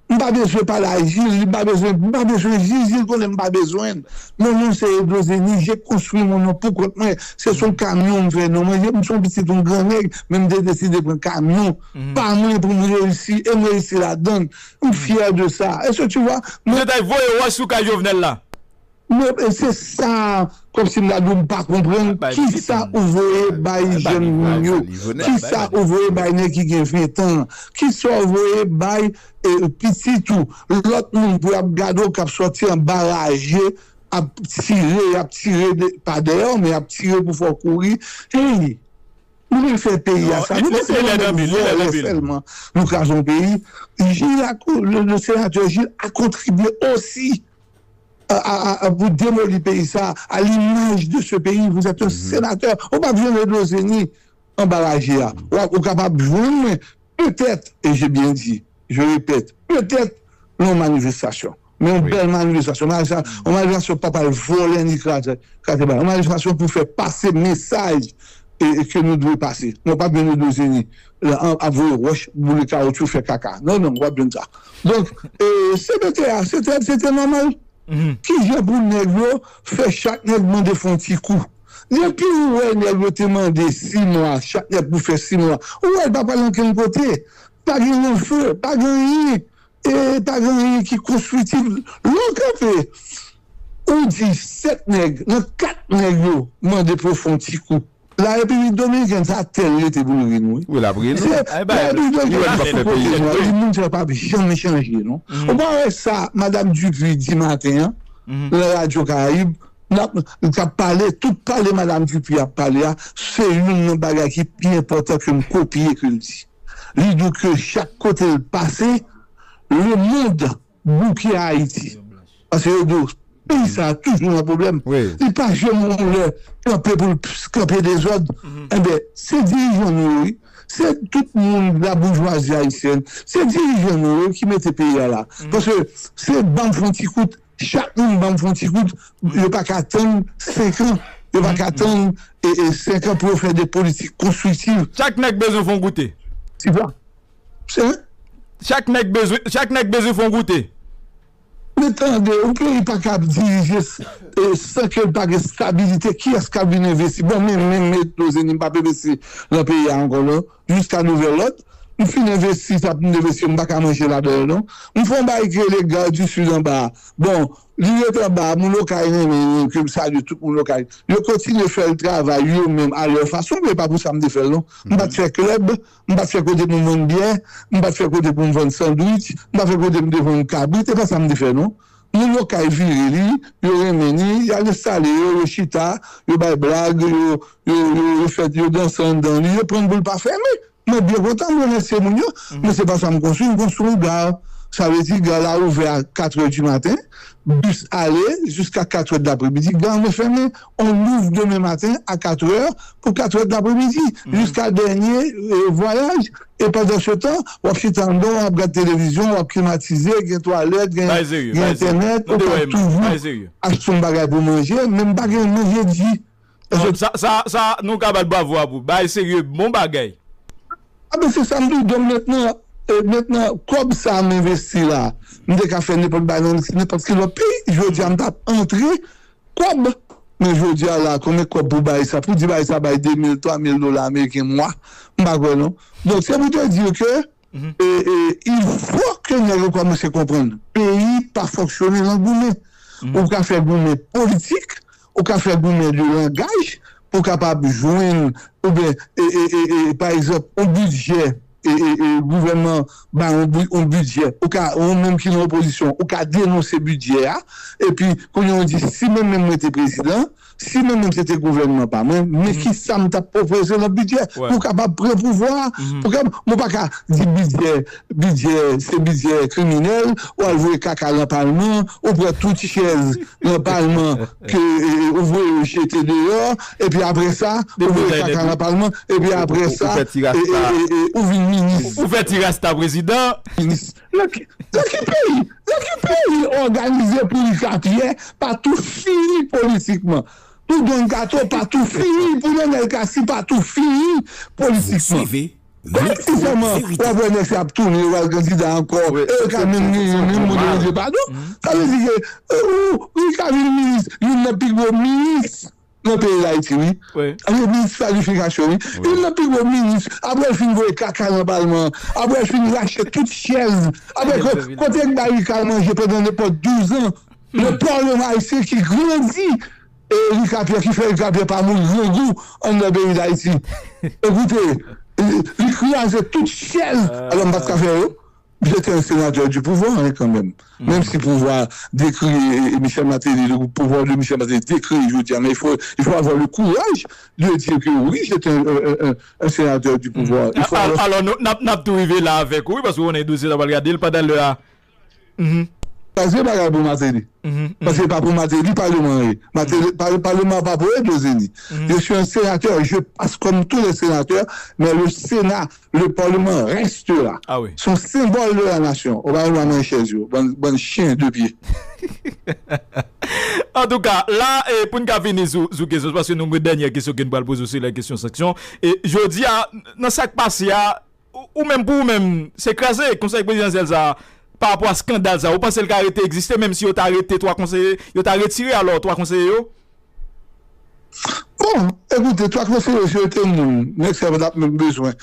M pa bezwen pale a Gilles, li pa bezwen, m pa bezwen Gilles, Gilles konnen m pa bezwen l. Mon nom c'est Edozeni, j'ai construit mon nom pou kont mwen. Se sou kamyon m fè non mwen. M se yon pitit yon gran nèg, men m te deside pran kamyon pa mwen pou m reyisi, e m reyisi ladan l. M fyè de sa. Est-ce que tu vois? Mwen, yo t al voye wòch sou kay Jovenel la. Mwen, e se sa, kòmsi m ta di w m pa konprann. Kisa ou voye bay jèn moun yo? Kisa ou voye bay nèg ki gen ven tan? Kisa ou voye bay, e, pitit ou? Lòt moun pou y ap gade w k ap sòti anba raje, ap tire, y ap tire de, pa dèyè w, men y ap tire pou fè w kouri. Hey! Nou vle fè peyi a sa. Nou pa se yon nèg vòlè sèlman. Nou kraze yon peyi. Gilles a, le, le sénateur Gilles a contribué aussi à, à, à, à, pour démolir peyi sa, à l'image de ce pays. Vous êtes un sénateur. Ou p ap jwenn Edozeni anba raje a. Ou, ou kapab jwenn mwen, petèt, et j'ai bien dit, je répète, petèt, nan yon manifestasyon. Men yon bèl manifestasyon. Manifestasyon, yon manifestasyon pa pral vòlè ni kraze, kraze bagay. Yon manifestasyon pou fè pase mesaj e, e ke nou dwe pase. Nou p ap jwenn Edozeni ap voye wòch, boule kawotchou, fè kaka. Non, non, w ap jwenn sa. Donk, e, C P T a, se te, se te nòmal. Kijan pou nèg yo fè chak nèg mande fè yon ti kou? Depi ou wè nèg yo te mande sis mwa, chak nèg pou fè sis mwa, ou wè l pa pral ankenn kote. Pa gen lanfè, pa gen anyen. E pa gen anyen ki konstriktif. Lè w kanpe, ou di sèt nèg, nan kat nèg yo mande pou yo fè yon ti kou. La Repiblik Dominikèn, sa tèl rete pou l ri nou, wi. Wi, l ap ri nou. Se, la Repiblik Dominikèn, se kote nou, wi, moun sa yo p ap janm chanje, non. Ou pa wè sa, Madam Dupuy di maten an, nan Radyo Karayib, l ap, l ap pale, tout pale Madam Dupuy ap pale a, se youn nan bagay ki pi enpòtan ke m kopye ke l di. Li di w ke chak kote l pase, lemonn bouke Ayiti. Paske yo di w, peyi sa a toujou nan pwoblèm. Li pa janm yon lè kanpe pou l kanpe dezòd. Enben, se dirijan nou yo, wi. Se tout moun laboujwazi ayisyèn. Se dirijan nou yo ki mete peyi a la. Paske se ban m fè yon ti kout, Chak moun ban m fè yon ti kout, yo pa ka tann senk an. Yo pa ka tann e, e senk an pou yo fè de politik konstriktiv. Chak nèg bezwen fè yon goute. Ti pa. Se vre? Chak nèg bezwen, chak nèg bezwen fè yon goute. Men tande, yon peyi pa ka ap dirije e, san ke l pa gen stabilite. Kiyès k ap vin envesti? Bon, men, men, men, Dozeni, m p ap envesti nan peyi a ankò, non. Jiska nouvèl òd. M fin envesti sa pou m envesti, m pa ka manje ladan l, non. M fè yon bagay ki rele Gare du Sud anba a. Bon, li ret anba a, moun Okay renmen li, ke m salye tout moun Okay. Yo kontinye fè l travay yo menm a lè fason, men e pa pou sa m te fè l, non. M pa t fè klèb, m pa t fè kote pou m vann byè, m pa t fè kote pou m vann sandwich, m pa t fè kote m te vann kabrit, e pa sa m te fè, non. Moun Okay vire li, yo renmen li, y al enstale yo, yo chita, yo bay blag, yo, yo, yo, yo fè, yo danse anndan li, yo pran l pou l pa fèmen. Mwen byen kontan, mwen remèsye moun yo, men se pa sa m konstwi, m konstwi yon gare. Sa vle di gare la ouvè a katrè di maten, bis ale jiska katrè dapremidi, gare mwen fèmen, on louvre demain matin à quatre heures pour quatre heures dapremidi, jiska dènye e, vwayaj. E pandansetan, w ap chita anndan, w ap gad televizyon, w ap klimatize, gen twalèt, gen, gen entènèt, ou ka toujou achte yon bagay pou manje, men m pa gen manje di. Non, sa, sa, sa, nou ka ba l bravo a pou. Bagay serye, bon bagay. A ben, se sa m di w, donk, mentnan, e, mentnan, kòb sa a m envesti la, m te ka fè nenpòt bagay nan nenpòt ki lòt peyi. Jodi a, m t ap antre kòb. Men jodi a la, konbyen kòb pou bagay sa? Pou di bagay sa bay de mil, twa mil dola ameriken mwa, m pa kwè non. Donk, se pou te di ke, e, e, il faut que nèg yo kòmanse konprann. Peyi pa fonksyone nan goumen. Ou ka fè goumen politik, ou ka fè goumen de langaj, pou kapab jwenn, oubyen, e, e, e, e, pa egzanp, yon bidjè, e, e, e, gouvènman ba yon bi-, yon bidjè, ou ka, ou menm ki nan opozisyon, ou ka denonse bidjè a, epi kounye a w di, si mwen menm mwen te prezidan, si mwen menm se te gouvènman pa mwen, men ki sa m t ap pwopoze nan bidjè pou kapab pran pouvwa a, pou kapab, mwen pa ka di bidjè, bidjè, se bidjè kriminèl, ou al voye kaka nan palman, ou pran tout chèz nan palman ke, e, ou voye yo jete deyò, epi apre sa, ou voye kaka nan palman, epi apre sa, e, e, e, e, ou vin minis. Ou fè ti rasta prezidan. Minis. Nan ki, nan ki peyi, nan ki peyi òganize pou Rika Pyè pa tou fini politikman? Pou Don Kato pa tou fini, pou Nenel Cassy pa tou fini politikman? Kolektivman, w ap wè nèg sa ap tounen, yo pral kandida ankò. E yo ka menm genyen, menm moun yo mande padon. Sa vle di ke, e, ou, ou ka vin minis, youn nan pi gwo minis nan peyi Dayiti, wi. Sa vle di minis planifikasyon, wi. Youn nan pi gwo minis, apre l fin voye kaka nan palman, apre l fin rache tout chèz, apre ko-, kote l bay Rika manje pandan nenpòt douz an, le pòlman ayisyen ki grandi, e Rika Pyè, ki fè Rika Pyè pa mouri grangou anndan peyi Dayiti. Ekoute, li, li kraze tout chèz, alò m pa t ka fè yo. J'étais un sénateur du pouvoir, hein, quand même. Même si pouvoir décrit, et, et Michel Martelly, le pouvoir de Michel Martelly décrit, je veux dire, mais il faut, il faut avoir le courage de dire que oui, j'étais un, un, un, un sénateur du pouvoir. Il faut avoir... Alò, nou, n ap, n ap tou rive la avèk ou, wi, paske ou konnen dosye sa pral gade l pandan lè a. Kraze bagay pou Martelly. Paske pa pou Martelly, paleman ye. Martelly, pa-, paleman pa pou Edozeni. Je suis un sénateur, je passe comme tous les sénateurs, mais le Sénat, le Parlement reste là. Ah oui. C'est un symbole de la nation. Ou pa wè mwen chèz yo, bann, bann chen de pye. Antouka, la, e, pou n ka fini sou, sou kesyon, paske nou gen dènyè kesyon ke n pral poze w, se la kesyon sanksyon. E jodi a, nan sa k pase a, ou, ou menm pou ou menm, se kraze konsèy prezidansyèl sa a, pa rapò a eskandal sa a, ou panse l ka rete egziste, menm si yo ta rete twa konseye, yo ta retire alò twa konseye yo? Bon, ekoute, twa konseye yo, si yo te moun, nèg sa yo pa t ap menm bezwen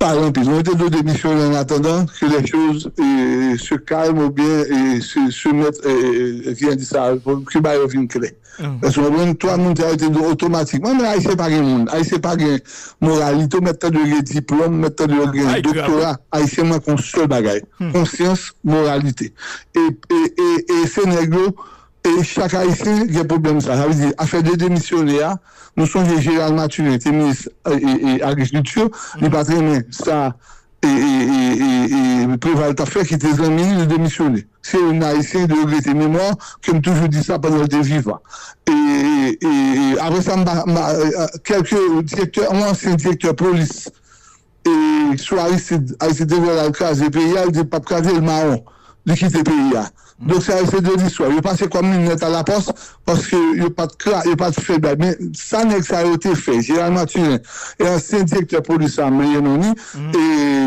pale anpil. Yo te dwe demisyone en attendant que les choses, euh, se calment ou bien, euh, se, se mettent, euh, euh, kijan di sa, pou ke bagay yo vin klè. Èske w konprann? Twa moun sa yo te dwe otomatikman, men Ayisyen pa gen moun. Ayisyen pa gen moralite, ou mèt tande yo gen diplòm, ou mèt tande yo gen doktora. Ayisyen manke yon sèl bagay, konsyans, moralite. E, e, e, e se nèg yo, e chak Ayisyen gen pwoblèm sa. Sa vle di, afè de demisyone a, nou sonje Gérald Mathurin, te minis, e, e, e, agrikilti, li pa t renmen sa, e, e, e, e, e Preval t ap fè, ki te zanmi li, li demisyone. Se yon Ayisyen de regrete memwa, ke m toujou di sa pandan l te vivan. E, e, e apre sa, m pa, m pa, e, e, kèlke direktè, yon ansyen direktè polis, e, sou Aristide, Aristide te vle al kraze peyi a, li te p ap kraze l, mawon. li kite peyi a. Donk, sa yo se de listwa. Yo pase kòm linèt a lapòs, paske yo pa t kra, yo pa t fè bagay. Men sa nèg sa yo te fè, Jeran Mathurin, e ansyen direktè polis la, m bliye non li, e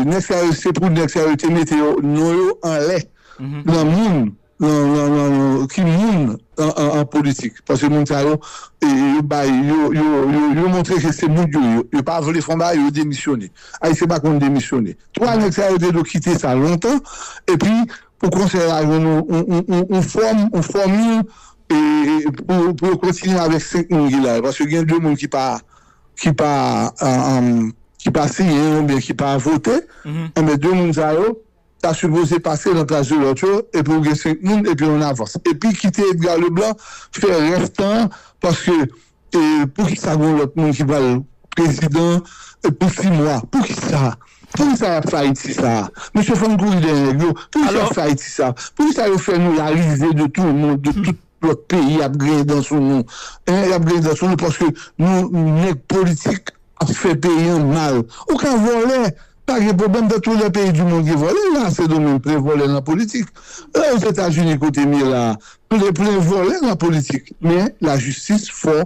nèg sa yo, se pou nèg sa yo te mete yo, non yo anlè, nan moun, nan, nan, nan, nan, ki moun an, an, an politik. Paske moun sa yo, e, yo bay, yo, yo, yo, yo montre ke se moun yo ye. Yo pa vle fè yon bagay, yo demisyone. Ayisyen pa konn demisyone. Twa nèg sa yo te dwe kite sa lontan, epi pou konsèy la jwenn yon, yon, yon, yon, yon fòm, yon fòmil, e, pou, pou yo kontinye avèk senk moun ki la yo. Paske gen de moun ki pa, ki pa, e, e, ki pa siyen oubyen ki pa vote, enben, de moun sa yo, ta sipoze pase nan plas de lòt yo, epi ou gen senk moun, epi on avans. Epi kite Edgar Leblanc fè rès tan an, paske, e, poukisa gen lòt moun ki pral prezidan, e, pou sis mwa? Poukisa? Poukisa y ap fè Ayiti sa? Mesye, fò n kouri dèyè nèg yo. Poukisa y ap fè Ayiti sa? Poukisa yo fè nou la risée de tout le monde, de tout lòt peyi ap griyen dan sou nou? Hein, y ap griyen dan sou nou paske nou, nèg politik ap fè peyi an mal. Ou ka vòlè, pa gen pwoblèm, dans tous les pays du monde gen vòlè, la Sendomeng plen vòlè nan politik. E Ozetazini kote m ye la, plen, plen vòlè nan politik. Men lajistis fò,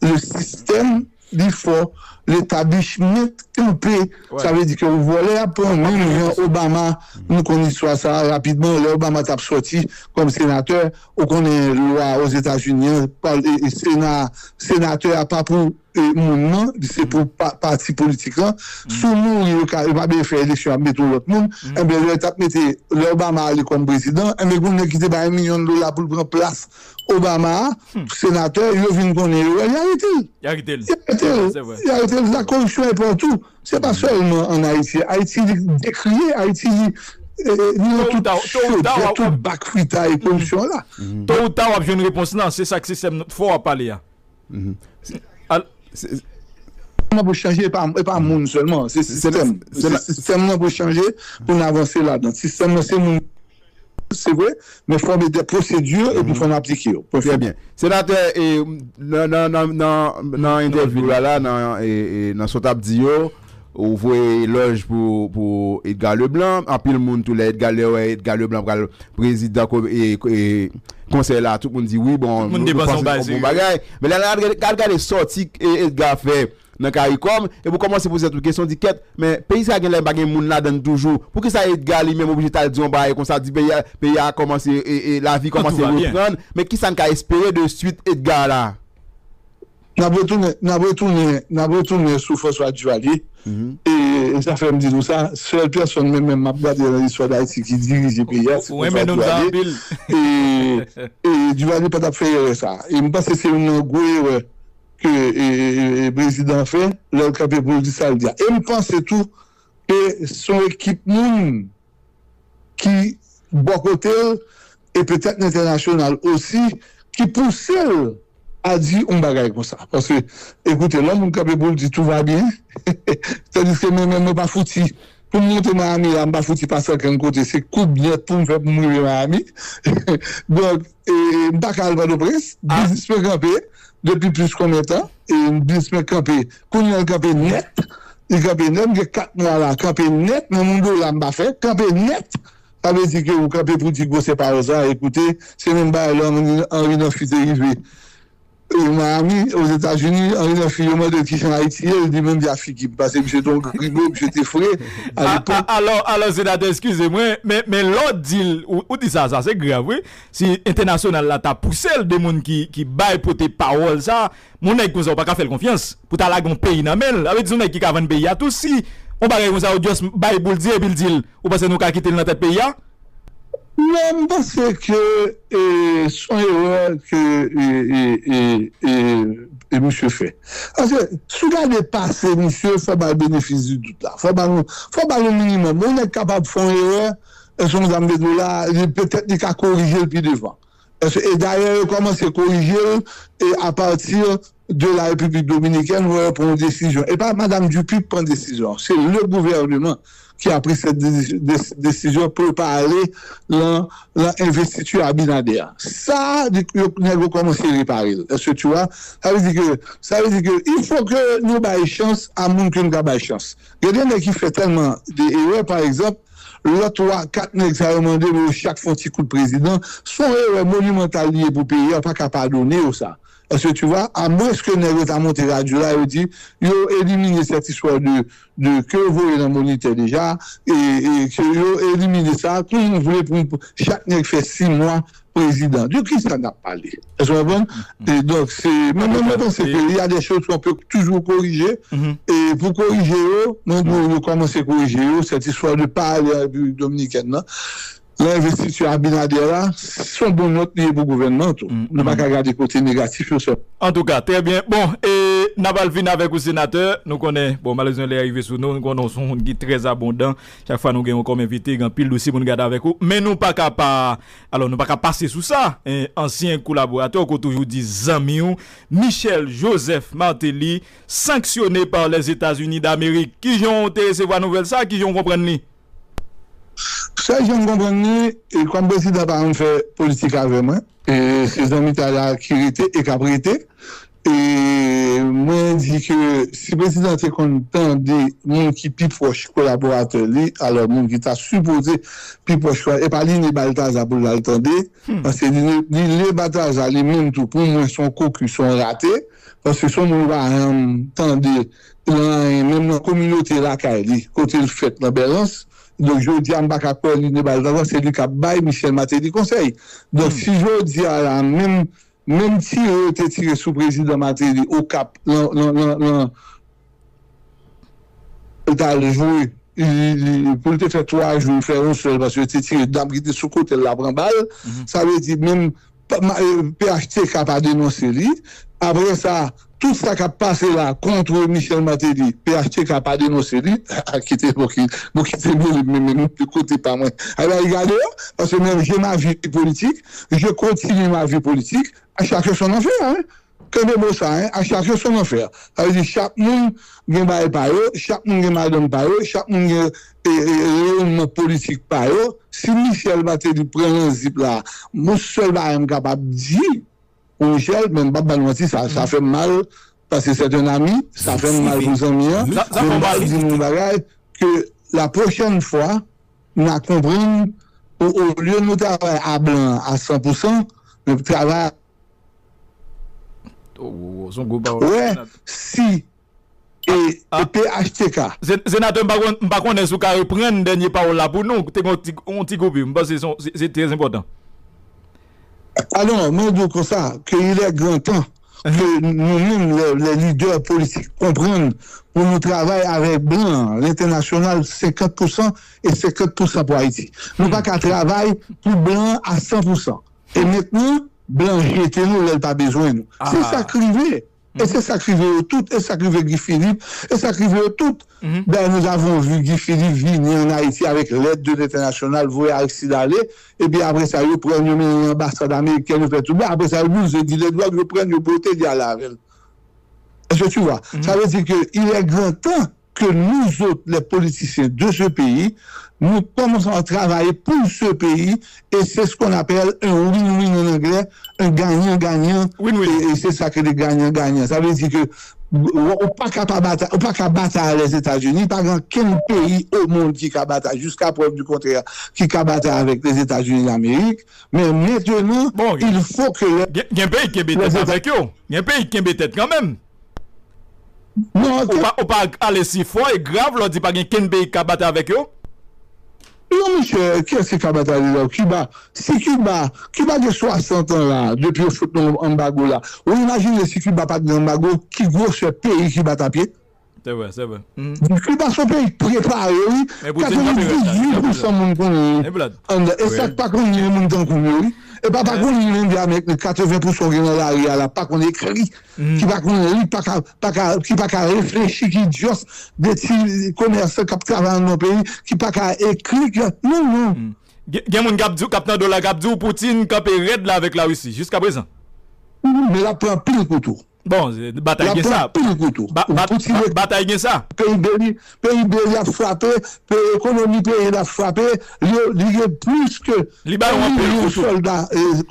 le sistèm li fò, l'établissement kanpe. Sa vle di ke vòlè ap pran, menm jan Obama, nou konn istwa sa a rapidman, lè Obama t ap sòti kòm senatè, ou konnen lwa Ozetazini an, pa, e, e, sena, senatè a pa pou, e, moun nan, se pou pa, pati politik lan. Si w mouri, yo ka, yo pa bezwen fè eleksyon, y ap mete yon lòt moun. Enben, lè yo t ap mete, lè Obama ale kòm prezidan, enben, gen yon nèg ki te bay milyon dola pou l pran plas Obama a, senatè, yo vin konnen erè, y arete l. Y arete l. Y arete l. Y arete l. La corruption est partout. Se pa sèlman an Ayiti. Ayiti, li dekriye. Ayiti, li, e, li nan tout chòdè, tout bak fritay koripsyon an la. To ou ta, w ap jwenn repons lan. Se sa k sistèm fò w ap pale a. Al- Sistèm nan pou chanje, e pa, e pa moun sèlman. Se sistèm. Se sistèm nan pou chanje pou n avanse ladan. Sistèm nan, se moun, se vre, men fò gen de pwosedi epi fò n aplike yo. Pwen final. Trè byen. Senatè, e, nan, nan, nan, nan, nan entèvyou la, la, nan, e, e, nan sa w t ap di yo, ou voye elòj pou, pou Edgar Leblanc. Anpil moun tou lè Edgar, lè wè Edgar Leblanc pral prezidan ko-, e, e, konsèy la, tout moun di wi, bon, nou, nou panse se yon bon bagay. Men lè n al gade, al gade sòti, e, Edgar fè nan Caricom, epi w kòmanse poze tèt ou kesyon, di kèt, men peyi sa a genlè pa gen moun ladan l toujou. Poukisa Edgar li menm oblije t al di yon bagay konsa, di peyi a, peyi a kòmanse, e, e, lavi kòmanse reprann, men kisa n ka espere de swit Edgar la? N ap retounen, n ap retounen, n ap retounen sou François Duvalier. E, e sa fè m di nou sa, sèl pèsòn mwen menm m ap gade nan listwa Dayiti ki dirije peyi a, se François Duvalier. E, e Duvalier pa t ap fè erè sa. E m panse se youn nan gwo erè ke, e, e, e, prezidan an fè, lè l kanpe pou l di sa l di a. E m panse tou ke se yon ekip moun ki bò kote l, e petèt entènasyonal osi, ki pouse l a di yon bagay konsa. Paske, ekoute, lè yon moun kanpe pou l di tout va bien, tandiske mwen menm, mwen pa fouti. Pou m monte Miami la, m pa fouti pase ankenn kote. Se koub nèt pou m fè pou m rive Miami. Donk, e, m pa ka al Pòtoprens. Biznis mwen kanpe depi plis konbyen tan? E biznis mwen kanpe. Kounye a l kanpe nèt. Li kanpe nèt. M gen kat mwa la. Kanpe nèt. Menm yon dola m pa fè. Kanpe nèt. Sa vle di ke ou kanpe pou di gwosè pawòl sa. Ekoute, se menm bagay lè Henri, Henri Nanchy te rive, e, Miami, Ozetazini, Henri Nanchy, yo mande l kijan Ayiti ye, li di menm jan figi m, paske misye te yon gribo, misye te fre a lepòk. Alò, alò, senatè, eskize mwen, men, men lè w di l, ou, ou di sa, sa se grav, wi. Si entènasyonal la ta pouse l, de moun ki, ki bay pote pawòl sa, yon nèg konsa ou pa ka fè l konfyans pou ta lage yon peyi nan men l. Sa vle di se yon nèg ki ka vann peyi a tou. Si yon bagay konsa ou just bay pou l di epi l di l, ou panse nou ka kite l nan tèt peyi a? Non, m panse ke, e, se yon erè ke, e, e, e, e, e misye fè. Paske, si w gade pase misye, fò ba l benefis di dout la. Fò ba l, fò ba l yon minimòm. Yon nèg kapab fè yon erè, e se yon zam de do la, li, petèt li ka korije l pi devan. E, e dayè, yo kòmanse korije l, e apati de la Repiblik Dominikèn, wè, pran yon desizyon. E pa Madanm Dupuy k pran desizyon, se le gouvèneman ki a pran sèt de, de, desizyon pou yo pa ale nan, nan envestiti Abinader. Sa, li, yo, nèg yo kòmanse repare l. Èske tu vois? Sa vle di ke, sa vle di ke, il faut que nou bay chans a moun ke nou ka bay chans. Gen de nèg ki fè tèlman de erè, pa egzanp, lòt twa, kat nèg sa yo mande pou yo chak fè yon ti kout prezidan. Se yon erè monimantal li ye pou peyi a, yo pa ka padone yo sa. Paske, tu vois, amwenske nèg yo ta monte radyo la, yo di, yo elimine cette histoire de, de ke yo voye nan Monitè deja, e, e ke yo elimine sa, kounye a nou vle pou chak nèg fè sis mwa prezidan. De ki sa n ap pale? Èske w konprann? E donk, se, mwen, mwen, mwen panse ke il y a des choses qu'on peut toujours corriger. E pou korije yo, mwen di w, yo kòmanse korije yo, cette histoire de pa ale an Repiblik Dominikèn nan, nan envestiti Abinader la, se yon bon nòt li ye pou gouvènman an tou. Nou pa ka gade kote negatif yo sèlman. Antouka, trè byen. Bon, e n ap al fini avèk ou, senatè. Nou konnen, bon, malerezman, lè a rive sou nou, nou konnen w se yon moun ki trè abondan. Chak fwa nou gen w kòm envite, gen anpil dosye pou nou gade avèk ou. Men nou pa ka pa, alò, nou pa ka pase sou sa. E, ansyen kolaboratè w, ke w toujou di zanmi w, Michel Joseph Martelly, sanctionné par les États-Unis d'Amérique. Kijan w te resevwa nouvèl sa? Kijan w konprann li? Sèl jan m konprann li, e kòm prezidan pa janm fè politik avè mwen, e se zanmitay la ki rete e k ap rete. E mwen di ke si prezidan te konn tande moun ki pi pwòch kolaboratè li, alò moun ki ta sipoze pi pwòch, e pa Liné Balthazar pou l al tande, paske Liné, Liné Balthazar li menm tou, pou mwen, se yon koki, se yon rate, paske se yon moun ou pa janm tande nan anyen, menm nan kominote lakay li, kote l fèt nan Bèlans. Donk, jodi a, m pa ka kwè Liné Balthazar, se li k ap bay Michel Martelly konsèy. Donk, si jodi a la, menm, menm tire yo te tire sou prezidan Martelly Okap, nan, nan, nan, nan, l t al jwe, li, li, pou l te fè twa jou, l fè yon sèl, paske yo te tire dam ki te sou kote l la pran bal. Sa vle di, menm pa, ma, eh, P H T K pa denonse li. Apre sa, tout sa k ap pase la kont Michel Martelly, P H T K pa denonse li. Kite, bon, ki, bon, kite Milim, men, men, men, kote pa mwen. Ay, ay, gade, paske mwen, j'ai ma vie politique, je continue ma vie politique, à chacun son affaire, hein. Kenbe mo sa, hein, à chacun son affaire. Sa vle di, chak moun gen bagay pa yo, chak moun gen madanm pa yo, chak moun gen, e, e, reyònman politik pa yo. Si Michel Martelly pran nan zip la, yon sèl bagay m kapab di pou Michel, men m p ap ba l manti, sa, sa fè m mal, paske c'est un ami, sa fè m mal pou zanmi an. Men m pral di nou yon bagay, ke la prochaine fois, n a konprann, o, olye nou travay a blan a san pou san, nou travay Oh, oh, oh, se yon gwo pawòl. Wè, si e, e P H T K. Senatè, m pa konn, m pa konnen si w ka reprann dènye pawòl la pou nou. Te gen yon ti, yon ti koupi. M panse se, se, se trè enpòtan. Alò, mwen di w konsa, ke il est grand temps ke nou menm, les, les leaders politiques, konprann pou nou travay avèk blan an, lentènasyonal, senkant pou san e senkant pou san pou Ayiti. Nou pa ka travay pou blan an a san pou san. E mentnan, blan jete nou lè l pa bezwen nou. Se sa k rive. E se sa k rive yo tout, e sa k rive Guy Philippe, e sa k rive yo tout. Ben, nous avons vu Guy Philippe vini an Ayiti avèk lèd de lentènasyonal, voye Aristide ale, epi apre sa, yo pran l, yo mennen l nan anbasad amerikèn, yo fè tout. Ben, apre sa, yo blize di lèd yo, yo pran l, yo pote li ale avè l. Est-ce que tu vois? Ça veut dire que il est grand temps que nous autres, les politiciens de ce pays, nous commençons à travailler pour ce pays, et c'est ce qu'on appelle un win-win en anglais, un gagnant-gagnant. Win-win. Et, et c'est ça que les gagnants-gagnants. Ça veut dire que ou pa ka pa batay, ou pa ka batay a Lèzetazini, pa gen okenn peyi o mond ki ka batay, jusqu'à preuve du contraire, ki ka batay avèk Lèzetazini Damerik. Men mentnan, il faut que les, gen, gen peyi ki kenbe tèt avèk yo. Gen peyi ki kenbe tèt kanmenm. Non, ou pa, ou pa ale si fò e grav lè w di pa gen kenn peyi k ka batay avèk yo? Non, monchè, kiyès ki ka batay avèk Kiba? Si Kiba, Kiba gen swasant an la, depi yo fout nou anbago la. Ou imajine si Kiba pa t gen anbago, ki gwosè peyi Kiba t ap ye? Se vre, se vre. Kiba se yon peyi k prepare, wi. Katrevendizuit pou san moun konnen li anndan. E sa k pa konnen moun tankou m yo, wi. E pa, pa konnen menm avèk katreven pou san w gen nan lari a la, pa konn ekri. Ki pa konnen li, pa ka, pa ka, ki pa ka reflechi, ki just de ti komèsan k ap travay anndan yon peyi, ki pa ka ekri, ki, non, non. Gen, gen moun k ap di w, k ap tande w la, k ap di w Poutine kanpe rèd la avèk Larisi, jiskaprezan. Men l ap pran anpil kou tou. Bon, batay gen sa. Pil kouto. Batay gen sa. Peyi Beli, peyi Beli ap frape, ekonomi peyi l ap frape, li gen plis ke yon milyon sòlda,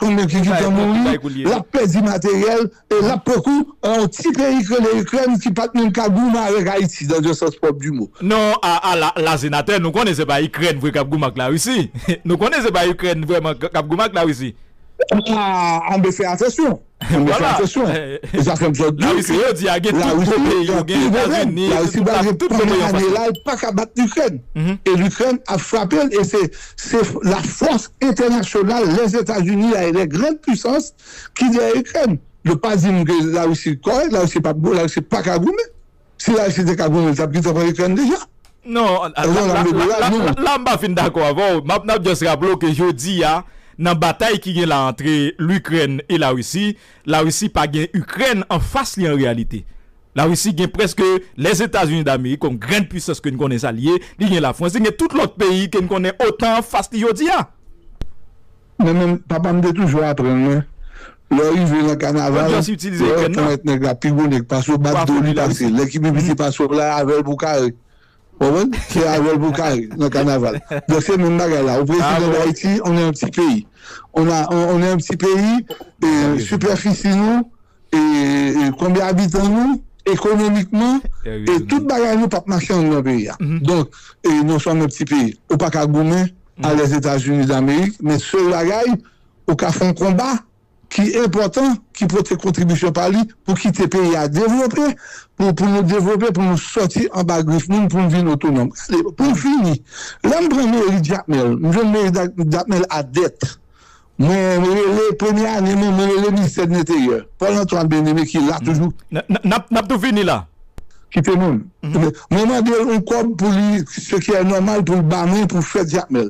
konbyen ki gentan mouri, l ap pèdi materyèl, e l ap pran kou yon ti peyi ki rele Ikrèn ki pa t menm ka goumen avèk Ayiti dans un sens propre du mot. Non, a, a la, la senatè, nou konnen se pa Ikrèn vre k ap goumen ak Larisi. Nou konnen se pa Ikrèn vrèman k ap goumen ak Larisi. A, anben fè atansyon. Anben fè atansyon. E sa fè m sot di ke Larisi, jodi a, gen tout gwo peyi yo, gen Etazini, gen tout, tout gwo peyi an fas li. Larisi pa gen pandan ane la, li pa ka bat Likrèn. E Likrèn ap frape l, e se, se lafòs entènasyonal, Lèzetazini, la, e lè grann pisans ki dèyè Ikrèn. Yo pa di m ke Larisi kòrèk, Larisi p ap gou, Larisi pa ka goumen. Si Larisi te ka goumen, li t ap gentan pran Ikrèn deja. Non, la, la, la, la, la, la, m pa fin dakò avè w. M ap, n ap just raple w ke jodi a, nan batay ki gen la antre Likrèn e Larisi, Larisi pa gen Ikrèn anfas li an reyalite. Larisi gen prèske Lèzetazini Damerik kòm grann pisans ke n konnen sa l ye, li gen Lafrans, li gen tout lòt peyi ke n konnen otan anfas li jodi a. Men menm, papa m te toujou aprann mwen, lè w rive nan kanaval, lè w rekonèt nèg la pi gwo nèg pase w, bat do li pase. Lè ki pi piti pase w la, avè l pou kare. Ou konprann? Se avè l pou kare nan kanaval. Donk se menm bagay la. Au président d'Haïti, on est un petit pays. On a, on, on est un petit pays, e sipèfisi nou, e, e konbyen abitan nou, ekonomikman, e tout bagay nou p ap mache anndan peyi a. Donk, e nous sommes un petit pays. Ou pa ka goumen a Lèzetazini Damerik, men sèl bagay, ou ka fè yon konba ki enpòtan, ki pote kontribisyon pa li pou kite peyi a devlope, pou, pou nou devlope, pou nou sòti anba grif moun, pou nou vin otonòm. Gade, pou m fini, lè m pran meri Jakmèl, m jwenn meri Dak-, Jakmèl a dèt. Mwen rele premye ane mwen, mwen rele ministè de lenteryè, Paul Antoine Bien-Aimé ki la toujou. N, n, n ap, n ap tou fini la. Kite mwen. Mwen mande l yon kòb pou li, ce qui est normal pou l ba mwen pou fèt Jakmèl.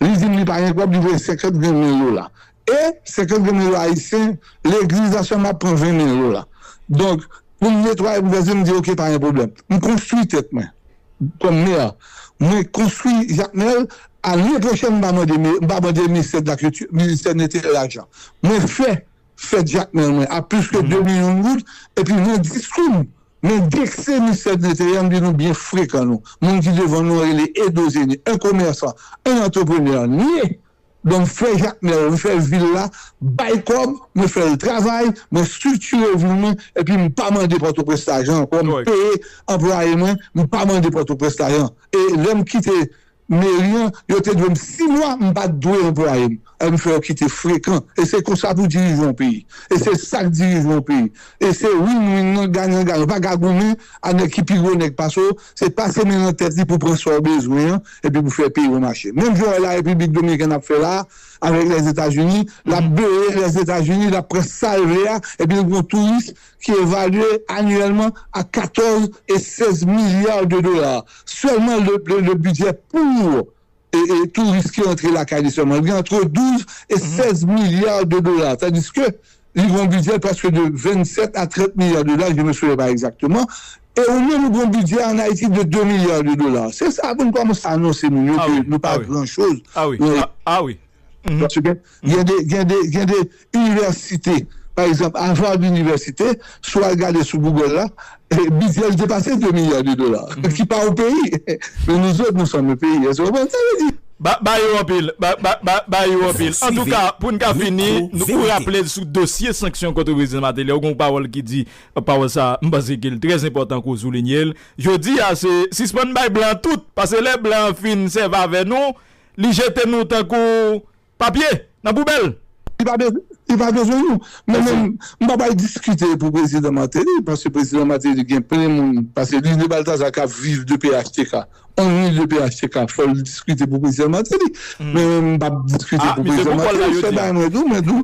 Li di m li pa gen kòb, li voye senkant grenn mil dola. E senkant grenn mil dola ayisyen, legliz ansanm ap pran ven mil dola. Donk, pou m netwaye, pou m fè zen, m di, "Oke, pa gen pwoblèm." M konstwi tèt mwen, kòm mè. Mwen konstwi Jakmèl, ane pwochèn, m pa mande, m pa mande ministè de la kilti, ministè de lenteryè lajan. Mwen fè fèt Jakmèl mwen a plis ke de milyon goud, epi nan diskou m, mwen vekse ministè de lenteryè, m di nou byen frekan nou. Moun ki devan nou an rele Edo Zeni, un commerçant, un entrepreneur né. Donk, fè Jakmèl, mwen fè vil la, bay kòb, mwen fè l travay, mwen estriktire vil mwen, epi m pa mande Pòtoprens lajan ankò, m peye anplwaye mwen, m pa mande Pòtoprens lajan. E lè m kite meri an, yo te dwe m sis mwa, m pa t dwe anplwaye m. E m fè yo kite frekan. E se konsa pou dirije yon peyi. E se sa k dirije yon peyi. E se win-win nan, ganyan-ganyan. Ou pa ka goumen a nèg ki pi gwo nèg pase w. Se pase men nan tèt li pou pran sa w bezwen an, epi pou fè peyi w mache. Menm jan w wè Larepiblik Dominikèn ap fè la, avèk Lèzetazini, l ap bere Lèzetazini, l ap pran sa l vle a, epi l gen yon touris ki evalye anyèlman a katòz e sèz milya de dola. Sèlman le, le, le bidjè pou, e, e touris ki antre lakay li sèlman, li antre douz e sèz milya de dola. Tandiske li gen yon bidjè prèske de vennsèt a trant milya de dola, je me souviens pas exactement. E ou menm ou gen yon bidjè an Ayiti de de milya de dola. Se sa pou n kòmanse anonse moun yo ke nou pa gran choz. Ah oui. Paske gen de, gen de, gen de inivèsite, pa egzanp, Harvard University, si w al gade sou Google la, e, bidjè l depase de milya de dola, ki pa yon peyi. Men nou zòt, nou sòm yon peyi. Èske w konprann sa m vle di? Ba, ba yo anpil, ba, ba, ba, ba yo anpil. Antouka, pou n ka fini, nou, ou raple sou dosye sanksyon kont prezidan Martelly, ou gen yon pawòl ki di, pawòl sa, m panse ke l trè enpòtan ke w soulinye l. Jodi a, se sispann bay blan tout, paske lè blan an fin sèvi avè nou, li jete nou tankou papye nan poubèl. Li pa bezwen, li pa bezwen nou. Men, men, m pa pral diskite pou prezidan Martelly, paske prezidan Martelly gen plen moun, paske li, li Balthazar k ap viv de P H T K. Only de P H T K, fò l diskite pou prezidan Martelly. Men, men m p ap diskite pou prezidan Martelly. Sèl bagay mwen di w, mwen di w,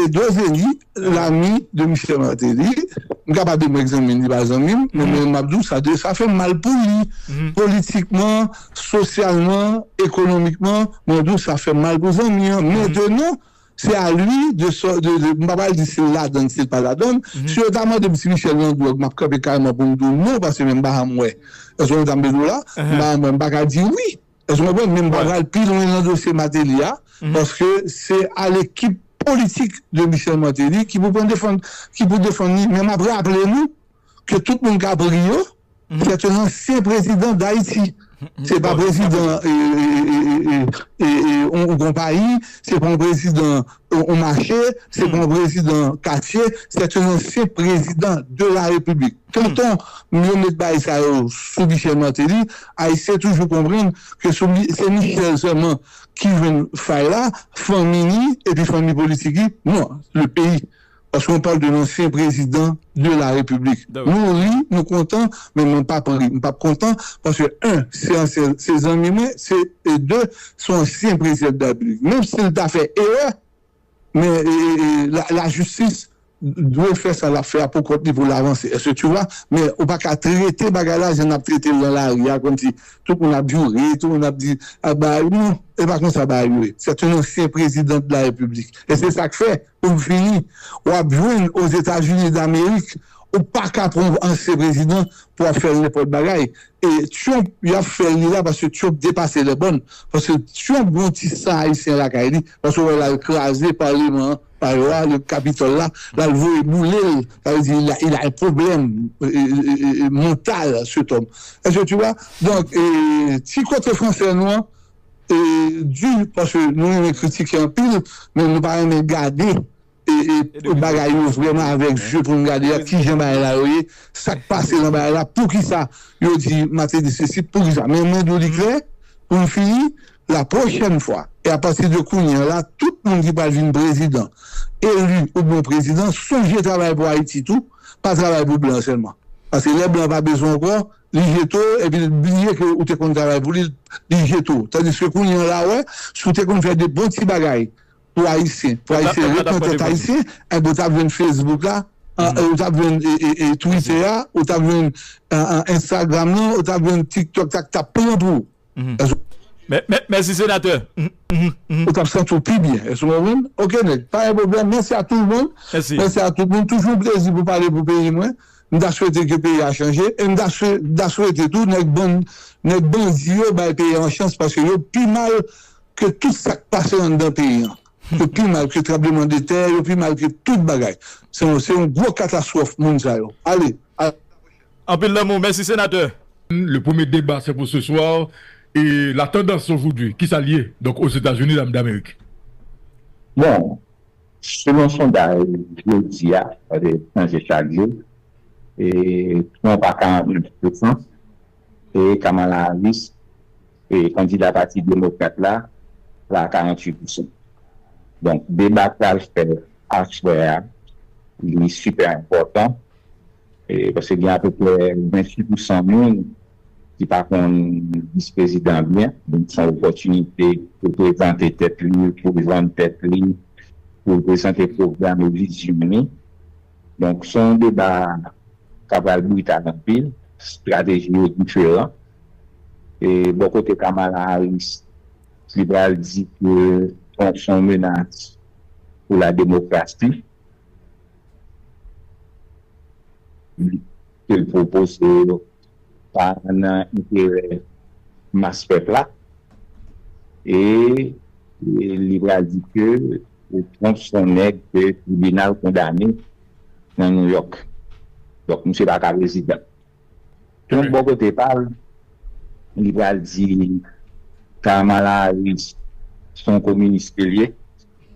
Edo Zeni, lami de Michel Martelly, m ka pa di mwen zanmi l, li pa zanmi m, men, men m ap di w sa, de, sa fè m mal pou li. Politikman, sosyalman, ekonomikman, mwen di w sa fè m mal pou zanmi an. Mentenan, se a li de, de, de, m pa pral di si l ladann, si l pa ladann. Si yo ta mande m si Michel nan dwòg, m ap kanpe kareman pou m di w non, paske men m pa janm wè. Èske w konprann sa m vle di w la? M pa, mwen, m pa ka di wi. Èske w konprann? Men m pa pral pi lwen nan dosye Martelly a, paske se a lekip politik de Michel Martelly ki pou pran defann, ki pou defann li. Men m ap raple nou ke tout moun k ap ri yo, se te ansyen prezidan Dayiti. Se pa prezidan yon konpayi, se pa yon prezidan yon mache, se pa yon prezidan katye, se te ansyen prezidan de la Repiblik. Tanton yo met bagay sa yo sou Michel Martelly, Ayisyen toujou konprann ke se Michel sèlman ki jwenn fay la, fanmi li epi fanmi politik li, non, le peyi. Paske on parle de l'ancien président de la République. Nou ri, nou kontan, men mwen p ap ri, m p ap kontan, paske, en, se ansyen, se zanmi mwen, se, e de, se yon ansyen prezidan de la Repiblik. Menm si l ta fè erè, men e, e, e, la, lajistis dwe fè sa l ap fè a pou kont li pou l avanse. Est-ce que tu vois? Men ou pa ka trete bagay la jan n ap trete l nan lari a, kòmsi tout moun ap joure, tout moun ap di, ap bagay. Non, e pa konsa bagay yo ye. C'est un ancien président de la République. E se sa k fè, pou m fini, w ap jwenn Ozetazini Damerik, ou pa ka pran ansyen prezidan pou w ap fè l nenpòt bagay. E Trump, y ap fè l li la paske Trump depase lè bòn. Paske Trump gon ti san ayisyen lakay li. Paske w wè l al kraze paleman an, pa yo a, le Kapitòl la, l al voye boule l. Sa vle di, il a, il a un problème, euh, euh, euh, mental, cet homme. Est-ce que tu vois? Donk, e, ti kote fransè nou an, e, di, paske nou renmen kritike anpil, men nou pa renmen gade e, e, bagay yo vrèman avèk je pou n gade a, kijan bagay la yo ye, sa k pase nan bagay la, poukisa yo di Martelly sesi, poukisa. Men mwen di w li klè, pou m fini, la pwochèn fwa, e apati de kounye a la, tout moun ki pral vin prezidan, eli oubyen prezidan, sonje travay pou Ayiti tou, pa travay pou blan sèlman. Paske lè blan pa bezwen w ankò, li jete w, epi l bliye ke ou te konn travay pou li, li jete w. Tandiske kounye a la, wè, si w te konn fè de bon ti bagay, pou Ayisyen, pou Ayisyen ret nan tèt Ayisyen, enben, ou t ap jwenn Facebook la, ou t ap jwenn e, e, e, Twitter a, ou t ap jwenn e, e, Instagram nan, ou t ap jwenn TikTok, sa k t ap pran pou ou. Mèsi, senatè. Ou t ap santi w pi byen. Èske w konprann? Oke, nèg. Pa gen pwoblèm. Mèsi a tout moun. Mèsi a tout moun. Toujou yon plezi pou pale pou peyi mwen. M ta swete ke peyi a chanje. E m ta swe-, m ta swete tou nèg bann, nèg bandi yo bay peyi a yon chans paske yo pi mal ke tout sa k pase anndan peyi an. Yo pi mal ke tranblemanntè, yo pi mal ke tout bagay. Se yon, se yon gwo katastwòf, moun sa yo. Ale, a- Anpil lanmou. Mèsi, senatè. Le premier débat, c'est pour ce soir. Et la tendance aujourd'hui, kisa l ye, donk, Ozetazini Damerik? Bon, selon sondaj jodi a, paske chanje chak jou, e Trump a karant nèf pousan, e Kamala Harris, e kandida Pati Demokrat la, la a karant uit pousan. Donk, deba k pral fèt aswè a, li sipè enpòtan, e, paske gen apeprè venntuit pousan moun ki pa konn vis prezidan an byen, donk se yon opòtinite pou prezante tèt li, pou vann tèt li, pou prezante pwogram e vizyon li. Donk, se yon deba k ap pral brital anpil, estrateji yo diferan. E bò kote Kamala Harris, li pral di ke Trump se yon menas pou la demokrasi. Ke l pwopoze yo pa nan enterè mas pèp la. E, e li pral di ke Trump se yon nèg ke tribinal kondane nan New York. Donk, misye pa ka prezidan. Trump, bò kote pa l, li pral di Kamala Harris se yon kominis ke l ye.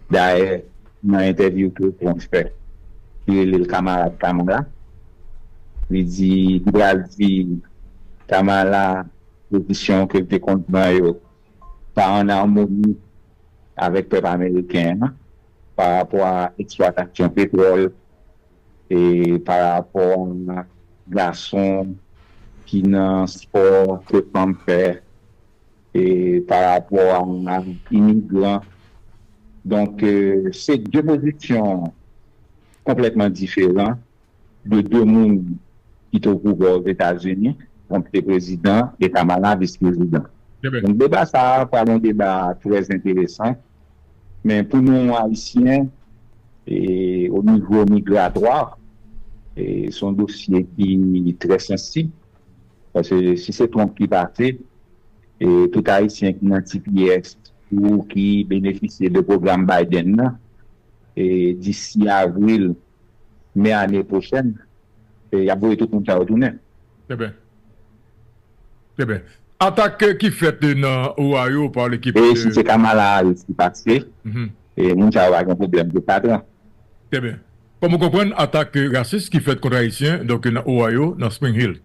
Dayè, nan entèvyou ke Trump fè, li rele l kamarad Kamala. Li di, li pral di Kamala pozisyon ke l te konn pran yo pa ann amoni avèk pèp ameriken an, pa rapò a eksplwatasyon petwòl, e pa rapò a gason ki nan spò ke fanm fè, e pa rapò a imigran. Donk, e, se de pozisyon konplètman diferan de de moun ki te o pouvwa Ozetazini, Trump te prezidan e Kamala vis prezidan. Donk, deba sa a pral yon deba trè enteresan. Men pou nou, Ayisyen, e, o nivo migratwa, e, se yon dosye ki trè sansib. Paske si se Trump ki pase, e, tout Ayisyen ki nan T P S ou ki benefisye de pwogram Biden nan, e disi avril, me ane pwochèn, e y ap voye tout moun sa yo tounen. Trè byen. Trè byen. Atak ki fèt nan Ohio pa lekip. E si se Kamala Harris ki pase, e moun sa yo pa gen pwoblèm de patran. Trè byen. Kòm ou konprann, atak rasis ki fèt kont Ayisyen donk nan Ohio, nan Spring Hill.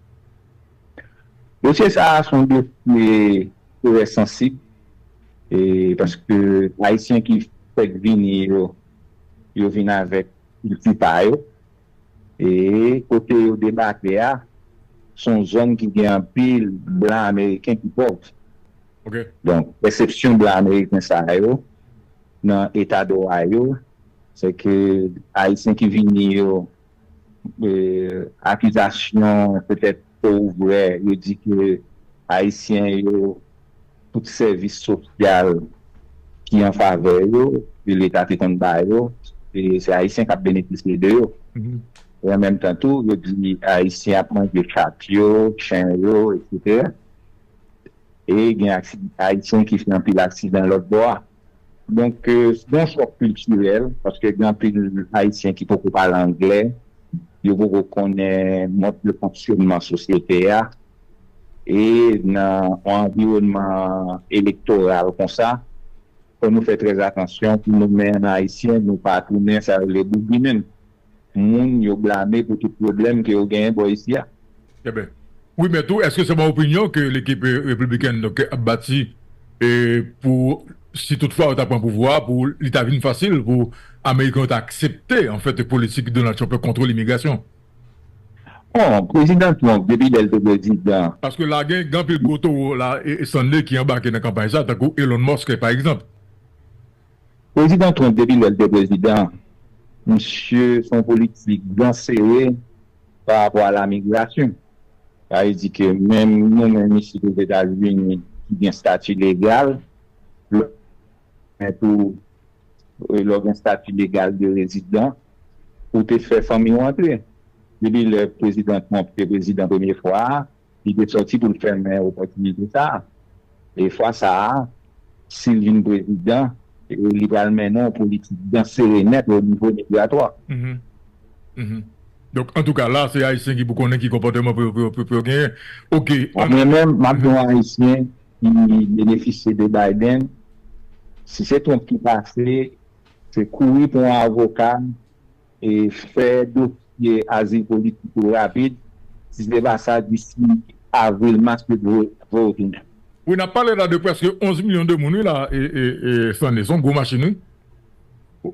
Dosye sa a se yon dosye trè sansib, e paske Ayisyen ki fèk vini yo, yo vin avèk kilti pa yo, e kote yo debake a, se yon zòn ki gen anpil blan ameriken ki pòv. Donk, pèsepsyon blan ameriken sa yo nan eta de Ohio, se ke Ayisyen ki vini yo, e, akizasyon petèt fo ou vrè, yo di ke Ayisyen yo, tout sèvis sosyal ki an favè yo, ke Leta te konn ba yo, e se Ayisyen k ap benefisye de yo. E an menm tan tou, yo di Ayisyen ap manje chat yo, chen yo, etsetera. E gen aksi- Ayisyen ki fè anpil aksidan lòt bò a. Donk, e, se yon chòk kiltirèl, paske gen anpil Ayisyen ki poko pale anglè, yo poko konnen mòd de fonksyonman sosyete a, e nan yon anviwònman elektoral konsa, fò nou fè trè atansyon pou nou menm Ayisyen, nou pa tounen sa yo rele boogeyman. Moun yo blame pou tout pwoblèm ke yo genyen bò isi a. Trè byen. Wi, men tou, èske se yon opinyon ke lekip, e, repibliken, donk, ap bati, e, pou, si toutfwa yo ta pran pouvwa, pou li ta vin fasil pou Ameriken yo ta aksepte, anfèt, politik Donald Trump kontwòl imigrasyon? Bon, Prezidan Trump, depi lè l te prezidan. Paske la gen, gen anpil gwo towo la, e, e Stanley ki anbake nan kanpay sa, tankou Elon Musk, pa egzanp. Prezidan Trump, depi lè l te prezidan, misye se yon politik dan sere pa rapò a la migrasyon. Sa vle di ke menm nou menm isit Ozetazini ki gen stati legal, men tou, e, lè w gen stati legal de rezidan, ou te fè fanmi w antre. Depi lè Prezidan Trump te prezidan premye fwa a, li te sòti pou l fèmen opòtinite sa a. E fwa sa a, si l vin prezidan, e li pral mennen yon politik dan sere nèt o nivo migratwa. Donk, antouka, la, se Ayisyen ki pou konnen ki konpòteman pou yo, pou yo, pou yo, pou yo genyen. Oke. Mwen menm, m ap di yon Ayisyen ki benefisye de Biden, si se Trump ki pase, se kouri pou yon avoka, e fè dosye azil politik ou rapid, si se pa sa, disi avril, mas, yo dwe voye w tounen. Wi, n ap pale la de prèske onz milyon de moun, wi, la, e, e, e, Stanley, se yon gwo machin, wi.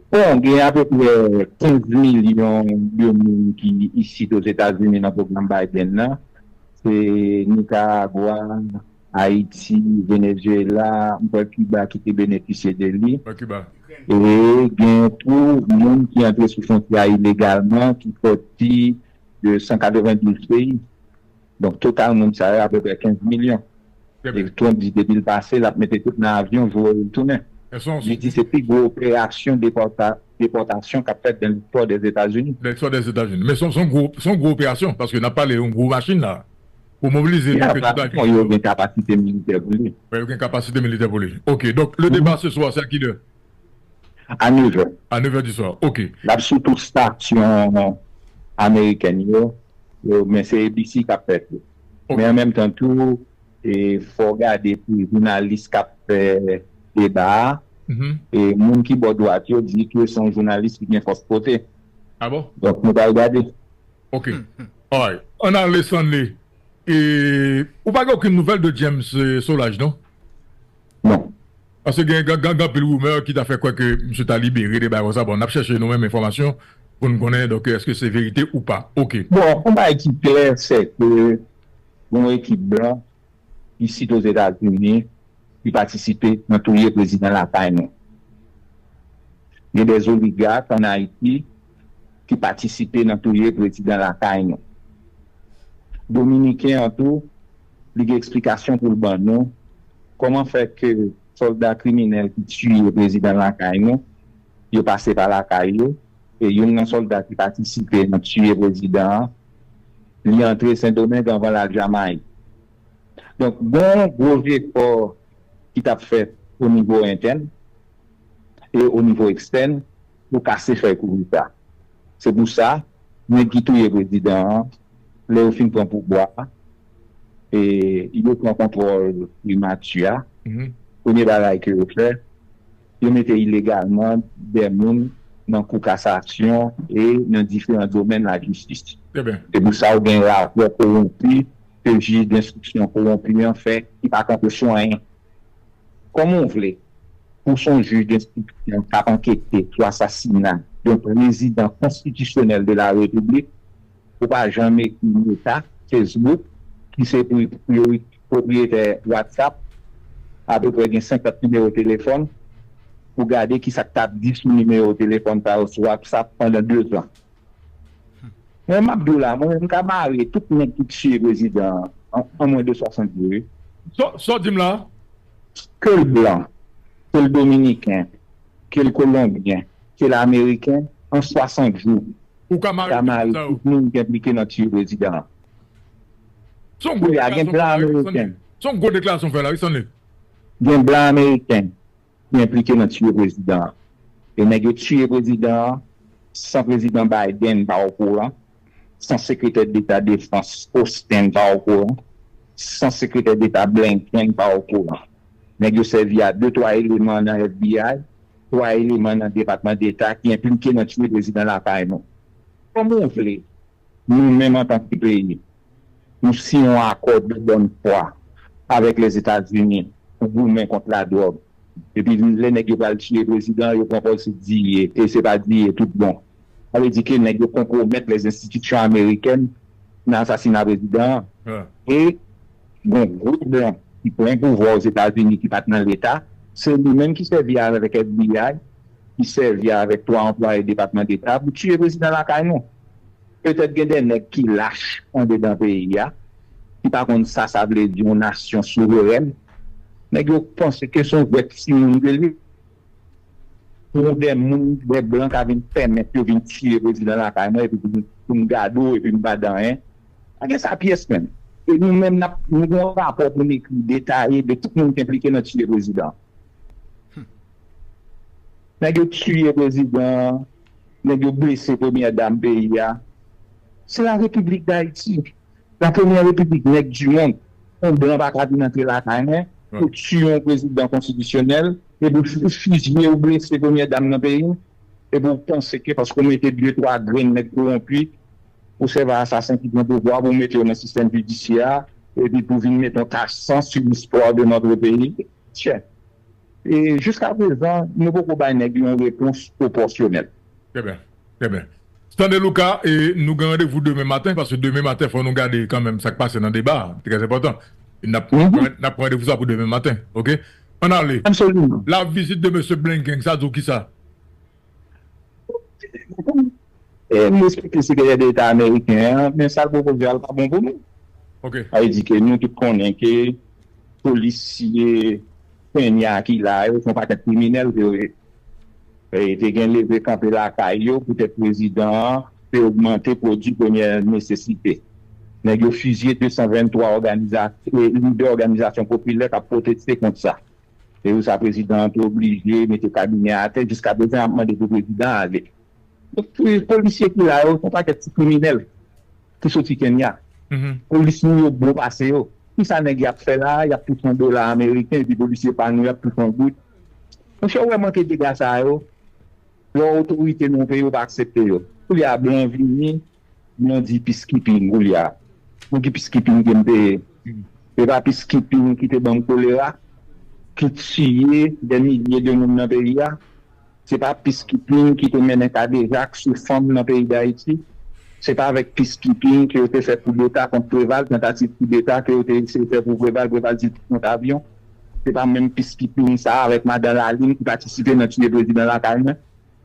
Bon, gen apeprè kenz milyon de moun ki isit Ozetazini nan pwogram Biden nan. Se Nicaragua, Ayiti, Venezuela, m kwè Kiba ki te benefisye de li. E gen tou moun ki antre sou fwontyè a ilegalman, ki sòti de san katrevendouz peyi. Donk, total moun sa yo apeprè kenz milyon. E Trump di depi l pase, l ap mete tout nan avyon, voye l tounen. Li di se pi gwo operasyon depòta-, depòtasyon k ap fèt nan listwa Dèzetazini. Nan listwa Dèzetazini. Men se yon, se yon gwo, se yon gwo operasyon, paske n ap pale yon gwo machin la. Pou mobilize li ke tout avyon. Yo gen kapasite militè pou li. Wi, yo gen kapasite militè pou li. Oke, donk, le deba se swa, se a ki lè? A nèf è. A nèf è di swa, oke. L ap sou tout stasyon amerikèn yo, yo, men se A B C k ap fèt yo. Men an menm tan tou, e, fò w gade pou jounalis k ap fè deba a, e moun ki bò dwat yo di ke se yon jounalis ki gen fòs kote. A bon? Donk, nou pral gade. Oke. Alright. Ann ale, Stanley. E, ou pa gen okenn nouvèl de James, e, Solages, non? Non. Paske gen, gen, gen, gen anpil rimè ki ta fè kwè ke misye ta libere, de bagay konsa. Bon, n ap chèche nou menm enfòmasyon pou n konnen, donk, èske se verite ou pa. Oke. Bon, yon bagay ki klè, se ke yon ekip blan isit Ozetazini ki patisipe nan touye prezidan lakay nou. Gen de oligak ann Ayiti ki patisipe nan touye prezidan lakay nou. Dominiken an tou, li gen eksplikasyon pou l ban nou kòman fè ke sòlda kriminèl ki tiye prezidan lakay nou, yo pase pa lakay yo, e youn nan sòlda ki patisipe nan tiye prezidan an, li antre Sendomeng anvan l al Jamayik. Donk, gen yon gwo jefò ki t ap fèt o nivo entèn e o nivo ekstèn pou kase fèy kouvèti a. Se pou sa, nèg ki touye prezidan an, lè yo fin pran pouvwa a, e yo pran kontwòl primati a, premye bagay ke yo fè, yo mete ilegalman de moun nan kou kasasyon e nan diferan domèn lajistis. Se pou sa ou gen rapò kowonpi ke jij denstriksyon kowonpi an fè ki pa kanpe sou anyen. Kòman w vle pou se yon jij denstriksyon k ap ankete sou asasina yon prezidan konstitisyonèl de la repiblik, ou pa janm ekri Meta, Facebook, ki se pri- priori- pwopriyetè WhatsApp, apeprè gen senkant nimewo telefòn, pou gade ki sa k t ap di sou nimewo telefòn sa yo sou WhatsApp pandan dezan. Mwen, m ap di w la, mwen, m ka mare tout nèg ki tiye prezidan an, an mwen de swasannde, wi. Sa w di m la? Ke l blan, ke l dominiken, ke l kolonbyen, ke l ameriken, an swasant jou, ou ka mare tout moun ki enplike nan tiye prezidan an. Kounye a, gen blan ameriken. Se yon gwo deklarasyon w fè la, wi, Stanley. Gen blan ameriken ki enplike nan tiye prezidan an. E nèg yo tiye prezidan an san prezidan Biden pa okouran, san sekretè deta defans Austin pa okouran, san sekretè deta Blinken pa okouran. Nèg yo sèvi a de, twa eleman nan F B I, twa eleman nan Depatman Deta ki enplike nan tiye prezidan lakay nou. Kòman w vle nou menm antanke peyi, nou siyen yon akò de bòn fwa avèk Lèzetazini pou goumen kont ladwòg. Epi lè nèg yo pral tiye prezidan, yo pran pòz se diye, e se pa diye tout bon. Sa vle di ke nèg yo konpwomèt lèzenstitisyon amerikèn nan asasina prezidan an. E gon gwoup blan ki pran pouvwa Ozetazini ki pa t nan Leta, se li menm ki sèvi avèk F B I, ki sèvi avèk twa anplwaye Depatman Deta pou tiye prezidan lakay nou. Petèt gen de nèg ki lach andedan peyi a, ki pa konn sa sa vle di yon nasyon souverèn. Nèg yo panse ke se yon jwèt timoun ke l ye. Pou de moun, de blan ka vin pèmèt yo vin tiye prezidan lakay mwen, epi pou m, pou m gade w, epi m pa di anyen. Pa gen sa pyès menm. E nou menm, n ap, nou gen yon rapò pou n ekri detaye de tout moun ki enplike nan tiye prezidan. Nèg yo tiye prezidan, nèg yo blese premyè dam peyi a. Se la Repiblik Dayiti, la premyè repiblik nèg di mond. Yon blan pa ka vin antre lakay mwen, ou tiye yon prezidan konstitisyonèl, epi ou fi- fizye ou blese premyè dam nan peyi m, epi ou panse ke paske ou mete de twa grenn nèg kowonpi, ou sèvi a asasen ki pran pouvwa pou mete yo nan sistèm jidisyè a, epi pou vin mete yon tach san sou listwa de notre pays. Chè. E jiska prezan, nou poko bay nèg yo yon repons pwopòsyonèl. Trè byen, trè byen. Stanley Lucas, e nou gen randevou demen maten, paske demen maten, fò nou gade kanmenm sa k pase nan deba a. Trè enpòtan. E n ap, n ap pran randevou sa pou demen maten, oke? Ann ale. Absoliman. La vizit de mesye Blinken, sa di w kisa? E m respekte sekretè deta ameriken an, men sa l pwopoze a, l pa bon pou nou. Sa vle di ke nou tout konnen ke polisye Kenya ki la yo, se yon pakèt kriminèl ke yo ye. E te gen leve kanpe lakay yo poutèt prezidan an te ogmante pwodui premyè nesesite. Nèg yo fizye de san venntwa òganiza- e lidè òganizasyon popilè k ap pwoteste kont sa. Se pou sa prezidan an te oblije mete kabinè atè. Jiska prezan, y ap mande pou prezidan an ale. Donk, polisye ki la yo, se yon pakèt ti kriminèl ki soti Kenya. Polis nou yo bon pase yo. Kisa nèg y ap fè la a? Y ap touche yon dola ameriken, epi polisye pa nou yo ap touche yon goud. Monchè, ou wè manke dega sa yo, lè otorite nan yon peyi yo pa aksepte yo. Koulye a, blan vini, blan di peacekeeping koulye a. Bon, ki peacekeeping ke m te ye? Se pa peacekeeping ki te ban m kolera, ki tiye dè milye de moun nan peyi a. Se pa peacekeeping ki te mennen kadejak sou fanm nan peyi Dayiti. Se pa avèk peacekeeping ke yo te fè koudeta kont Preval, tantativ koudeta ke yo te eseye fè pou Preval, Preval di l kont avyon. Se pa menm peacekeeping sa a avèk madan Lalin ki patisipe nan tiye prezidan lakay mwen.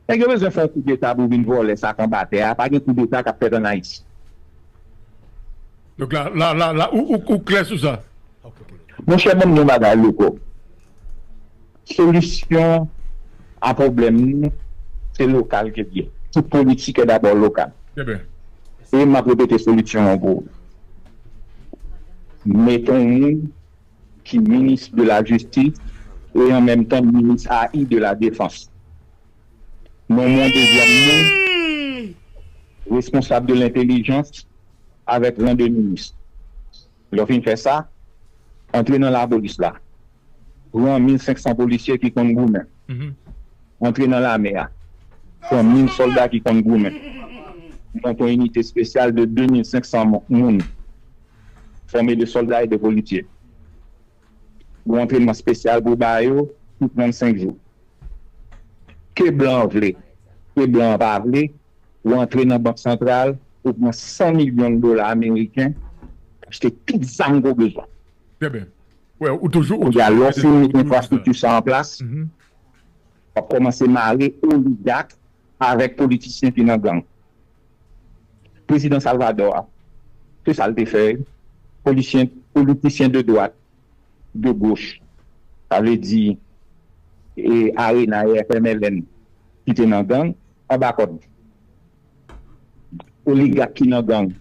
Nèg yo bezwen fè yon koudeta pou vin vòlè sa k anba tè a. Pa gen koudeta k ap fèt ann Ayiti. Donk la, la, la, la, ou, ou, ou klè sou sa? Monchè, ban m yon bagay, Louko. Solisyon a pwoblèm nou, se lokal ke l ye. Tout politik est d'abord local. E m ap repete solisyon an pou ou. Mete yon moun ki minis de la jistis e an menm tan minis A I de la defans. Nonmen yon dezyèm moun responsab de lentelijans avèk ran de minis. Lè w fin fè sa, antre nan lapolis la. Pran mil senk san polisye ki konn goumen. Antre nan lame a. Pran mil sòlda ki konn goumen. Monte yon inite espesyal de de mil senk san moun. Fòme de sòlda e de polisye. Gon antrenman espesyal pou ba yo pou trannsenk jou. Ke blan an vle, ke blan an pa vle, ou antre nan bank santral, ou pran san milyon dola ameriken, achte tout zam ke w bezwen. Trè byen. Wè, ou toujou, ou Kounye a, lè w fin met enfrastrikti sa an plas, w ap kòmanse mare oligak avèk politisyen ki nan gang. Prezidan Salvador a, se sa l te fè. Polisyen, politisyen de dwat, de goch, sa vle di e Arena e F M L N ki te nan gang, anba kòd. Oligak ki nan gang,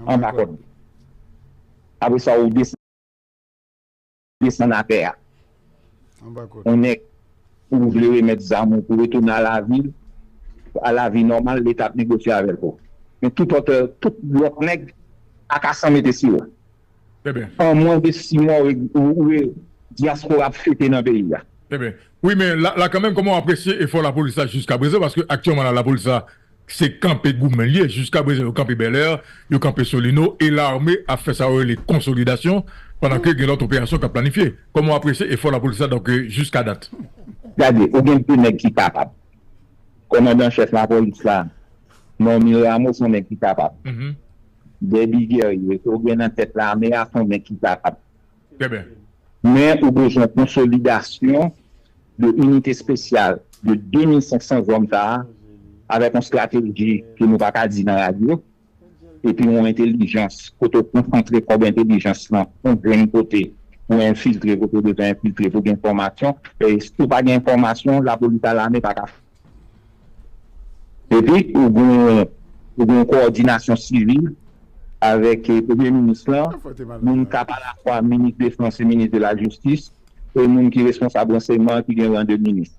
anba kòd. Apre sa, ou desann desann atè a. Yon nèg ou vle remèt zam ou pou retounen a lavi, a lavi nòmal, Leta ap negosye avè l pou. Men tout lòt, tout lòt nèg, akasan mete siro. Trè byen. An mwens de sis mwa, ou, ou, ou, dyaspora ap fete nan peyi a. Trè byen. Wi, men la, la kanmenm, kòman w apresye efò lapolis la jiskaprezan? Paske aktyèlman la, lapolis la, se kanpe goumen l ye. Jiskaprezan, yo kanpe Bèlè, yo kanpe Solino, e lame ap fè sa yo rele konsolidasyon, pandan ke gen lòt operasyon k ap planifye. Kòman w apresye efò lapolis la, donk, jiska dat? Gade, ou gen de nèg ki kapab. Kòmandan chèf lapolis la, Normil Rameau, se yon nèg ki kapab. Dèbi Guerrier, ke w gen nan tèt lame a, se yon nèg ki kapab. Trè byen. Men ou bezwen konsolidasyon de inite espesyal de de mil senk san zòm sa a, avèk yon estrateji ke nou pa ka di nan radyo, epi yon entèlijans, kote w konsantre kòb entèlijans lan yon grenn kote, pou enfiltre kote w bezwen enfiltre, pou gen enfòmasyon. E si w pa gen enfòmasyon, lapolis a lame pa ka. Epi, ou gen, ou gen yon kowòdinasyon sivil avèk, eh, premye minis lan, moun k ap alafwa minis defans e minis de la jistis, e moun ki responsab ransèyman ki gen ran de minis.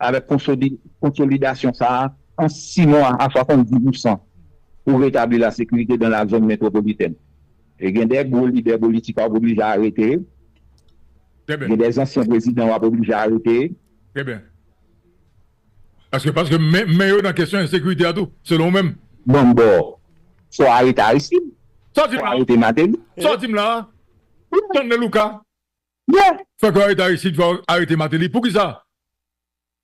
Avèk konsoli-, konsolidasyon sa a, an sis mwa a swasanndiz pousan, ou retabli lasekirite dans la zone métropolitaine. E gen de gwo lidè politik w ap oblije arete. Trè byen. Gen de zansyen prezidan w ap oblije arete. Trè byen. Paske, paske men, men yo nan kesyon ensekirite a tou, selon ou menm. Bon, bon. Fò arete Aristide. Sa w di m la? Fò arete Martelly. Sa w di m la? Stanley Lucas. Yeah. Fòk yo arete Aristide, fòk yo arete Martelly. Poukisa?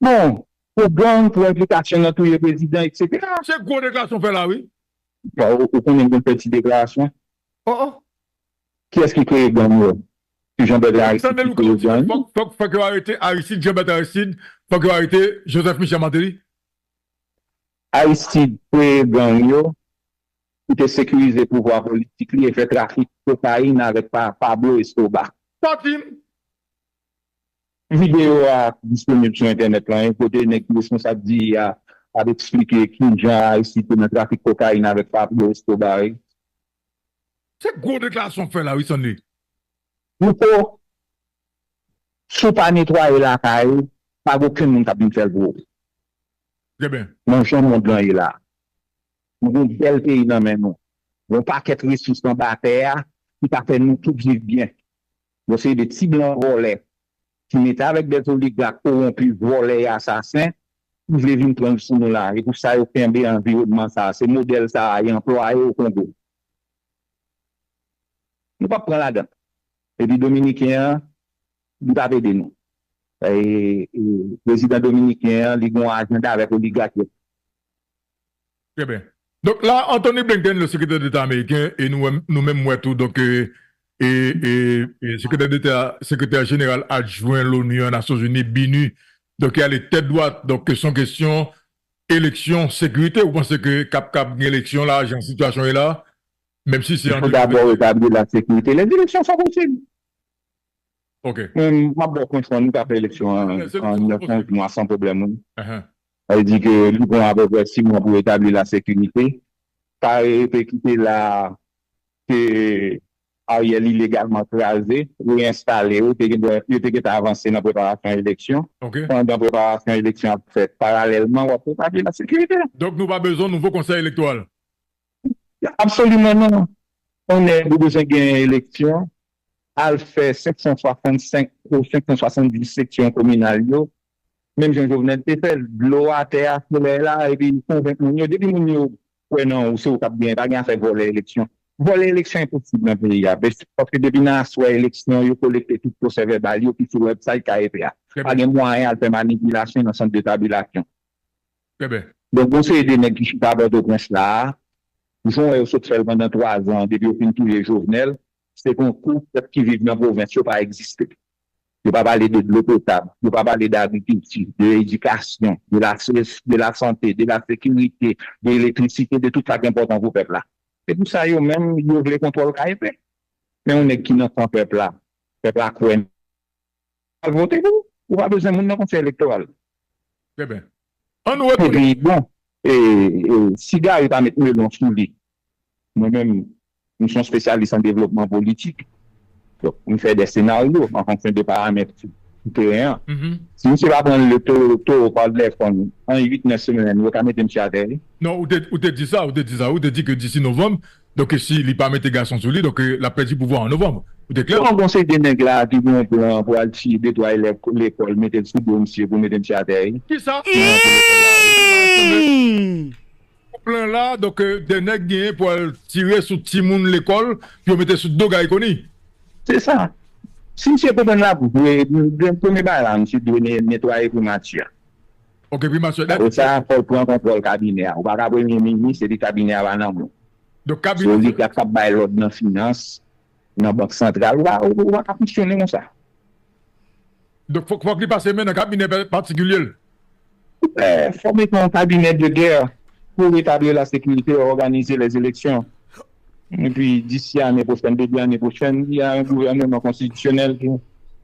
Bon, pou gang, pou enplikasyon nan touye prezidan, et cetera. Se gwo deklarasyon w fè la, wi. Bon, ou, ou konnen m konn fè ti deklarasyon. Oh, oh. Kiyès ki kreye gang yo? Se Jean Bertrand Aristide ki kreye gang yo. Fòk, fòk, fòk yo arete Aristide, Jean Bertrand Aristide, fòk yo arete Joseph Michel Martelly. Aristide kreye gang yo pou te sekirize pouvwa politik li e fè trafik kokayin avèk Pa-, Pablo Escobar. Sa w di m? Videyo a disponib sou entènèt lan, kote nèg ki responsab D E A ap eksplike kijan Aristide te nan trafik kokayin avèk Pablo Escobar. Se gwo deklarasyon w fè la, wi, Stanley. Fouco, si w pa netwaye lakay ou, pa gen okenn moun k ap vin fè l pou ou. Trè byen. Nan jan mond lan ye la, nou gen yon bèl peyi nan men nou. Gen yon pakèt resous anba tè a ki ka fè nou tout viv byen. Bon, se de ti blan vòlè ki mete avèk de oligak kowonpi, vòlè e asasen, ki vle vin pran sou nou la. E pou sa yo kenbe anviwònman sa a. Se modèl sa a y anplwaye o Kongo. Nou p ap pran ladan. Epi dominiken an, li p ap ede nou. E, e, prezidan dominiken an, li gen yon ajanda avèk oligak yo. Trè byen. Donk la, Anthony Blinken, le sekretè deta ameriken, e nou, nou menm wè tou, donk, e, e, e, e sekretè deta, sekretè jeneral adjwen l'ONU an, Nasyonzini, BINUH, donk, ki ale tèt dwat, donk, kesyon, kesyon eleksyon, sekirite, ou panse ke k ap, k ap gen eleksyon la, jan sitiyasyon ye la, menm si se an de mil venn? Il faut d'abord rétablir la sécurité. Les élections sont possibles. Ok. Men, m ap ba w konfran, nou ka fè eleksyon an, an nèf, onz mwa san pwoblèm, wi. Sa vle di ke li pran apèprè sis mwa pou retabli lasekirite. Pare pe kite la, ke Ariel ilegalman kraze, reenstale yo, te gen, yo te gentan avanse nan preparasyon eleksyon. Pandan preparasyon eleksyon ap fèt, paralèlman, w ap pwopaje lasekirite. Donk, nou pa bezwen nouvo konsèy elektoral? Absoliman non. On nèg ou bezwen gen eleksyon, al fè senk san swasannsenk ou senk san swasanndis seksyon kominal yo, menm jan Jovenel te fè l, dlo a, tè a, solèy la, epi konvenk moun yo. Depi moun yo kwè nan ou, se ou k ap genyen, pa gen afè vòlè eleksyon. Vòlè eleksyon enposib nan peyi a, paske depi nan aswè eleksyon, yo kolekte tout pwosè vèbal yo ki sou website K E P a. Pa gen mwayen al fè manipilasyon nan sant de tabilasyon. Donk, gon seri de nèg ki chita Pòtoprens la a, jan w wè yo sot fè l pandan twa zan, depi yo fin touye Jovenel, se gon kou pèp ki viv nan pwovens yo pa egziste. Yo pa pale de dlo potab, yo pa pale de agrikilti, de edikasyon, de la, de la sante, de la sekirite, de elektrisite, de tout sa ki enpòtan pou pèp la. Se pou sa yo menm, yo vle kontwòl K E P. Men yon nèg ki nan kan pèp la, pèp la kwè al vote pou ou. Ou pa bezwen moun nan konsèy elektoral. Trè byen. Ann nou retounen. Epi, bon, e, e, si Gary pa met melon sou li, mwen menm, m se yon espesyalis an devlopman politik. Donk, m fè de senaryo an fonksyon de paramèt sou teren an. Si misye pa pran le to, to pa telefòn, an uit, nèf semèn, yo ka mete misye atè, wi. Non, ou te, ou te di sa, ou te di sa, ou te di ke disi novanm, donk, si li pa mete gason sou li, donk, l ap pèdi pouvwa an novanm. Ou te klè. Bon, gon seri de nèg la ki gen yon plan pou al tiye de twa elèv lekòl, mete l sou do misye pou mete misye atè, wi. Kisa? Plan la, donk, de nèg genyen pou al tire sou timoun lekòl, pou yo mete sou do Gary Conille. Se sa. Si misye konprann l ap vre, premye bagay la, misye dwe ne-, netwaye primati a. Ok, primati a. Apre sa, fò l pran kontwòl kabinè a. Ou pa ka premye minis epi kabinè a pa nan men w. Donk, kabinè. Se li k ap bay lòd nan finans, nan bank santral. Ou pa, ou pa ka fonksyone konsa. Donk, fòk, fòk li pase men nan kabinè pa-, patikilye l. Fò mete yon kabinè de gè pou retabli la sekirite, òganize lèzeleksyon. Epi, disi ane pwochèn, debi ane pwochèn, y a yon gouvènman konstitisyonèl ki,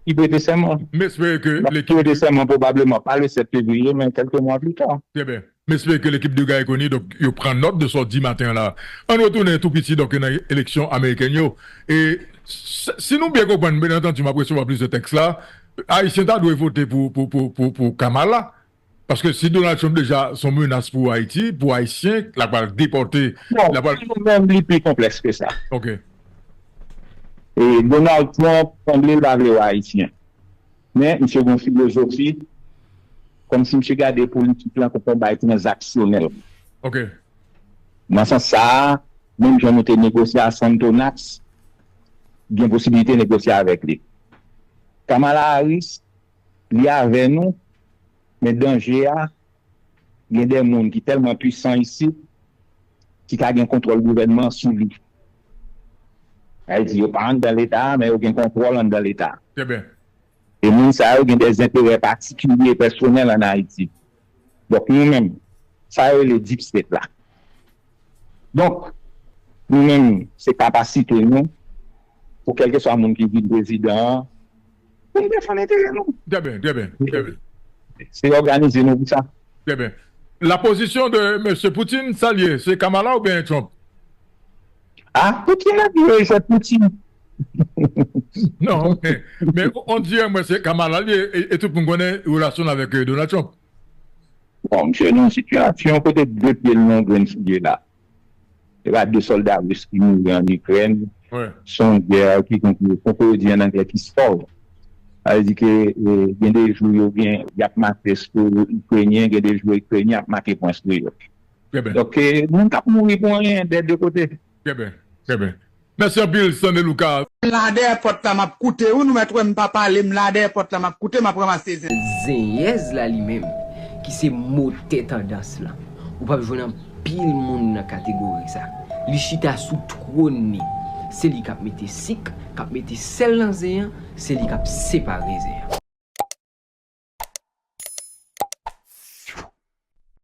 ki prete sèman. M espere ke l ap prete sèman pwobableman pa le sèt fevriye, men kèlke mwa pli ta. Trè byen. M espere ke lekip de Gary Conille, donk, yo pran nòt de sa w di maten an la. Ann retounen tou piti, donk, nan eleksyon amerikèn yo. E si, si nou byen konprann, byen antandi, m ap resevwa plizyè tèks la, Ayisyen ta dwe vote pou, pou, pou, pou, pou Kamala. Paske si Donald Trump deja se yon menas pou Ayiti, pou Ayisyen, l ap pral depòte, l ap pral... Bon, li menm, li pi konplèks ke sa. Ok. E Donald Trump, sanble l pa vle wè Ayisyen. Men, misye gen yon filozofi, kòmsi misye gade politik lan kòm yon bagay tranzaksyonèl. Ok. Nan sans sa a, menm jan nou te negosye a Santonax, gen posiblite negosye avèk li. Kamala Harris, li avè nou, men danje a, gen de moun ki tèlman pwisan isit, ki ka gen kontwòl gouvènman sou li. Sa vle di, yo pa anndan Leta a, men yo gen kontwòl anndan Leta a. Trè byen. E moun sa yo gen de enterè patikilye, pèsonèl ann Ayiti. Donk, nou menm, sa yo rele deep state la. Donk, nou menm, se kapasite nou, pou kèlkeswa moun ki vin prezidan an, pou n defann enterè nou. Trè byen, trè byen, trè byen. Se òganize nou pou sa. Trè byen. La position de Mesye Putin, sa l ye? Se Kamala oubyen Trump? Ah, Putin la di, wi, se Putin. Non, men, men on dirait, mwen, se Kamala li ye, e, e tout moun konnen relasyon l avèk, euh, Donald Trump. Bon, misye nan yon sitiyasyon kote de pye l nan yon grenn soulye la. Se pa de sòlda ris ki mouri an Ikrèn. Se yon gè ki, kon yo di an anglè, ki stall. Sa vle di ke, eh, gen de jou yo gen, y ap make sou Ikrenyen, gen de jou Ikrenyen ap make pwen sou yo. Trè byen. Donk, eh, moun k ap mouri pou anyen, dè de kote. Trè byen, trè byen. Mèsi anpil, Stanley Lucas. M la dèyè pòt la, m ap koute. Wi, nou mèt wè m pa pale, m la dèyè pòt la, m ap koute, m ap ranmase zen. Zenyèz la li menm, ki se motè tandans lan. Ou p ap jwenn anpil moun nan kategori sa. Li chita sou twòn li. Se li k ap mete sik, k ap mete sèl nan zen an, se li k ap separe zen an.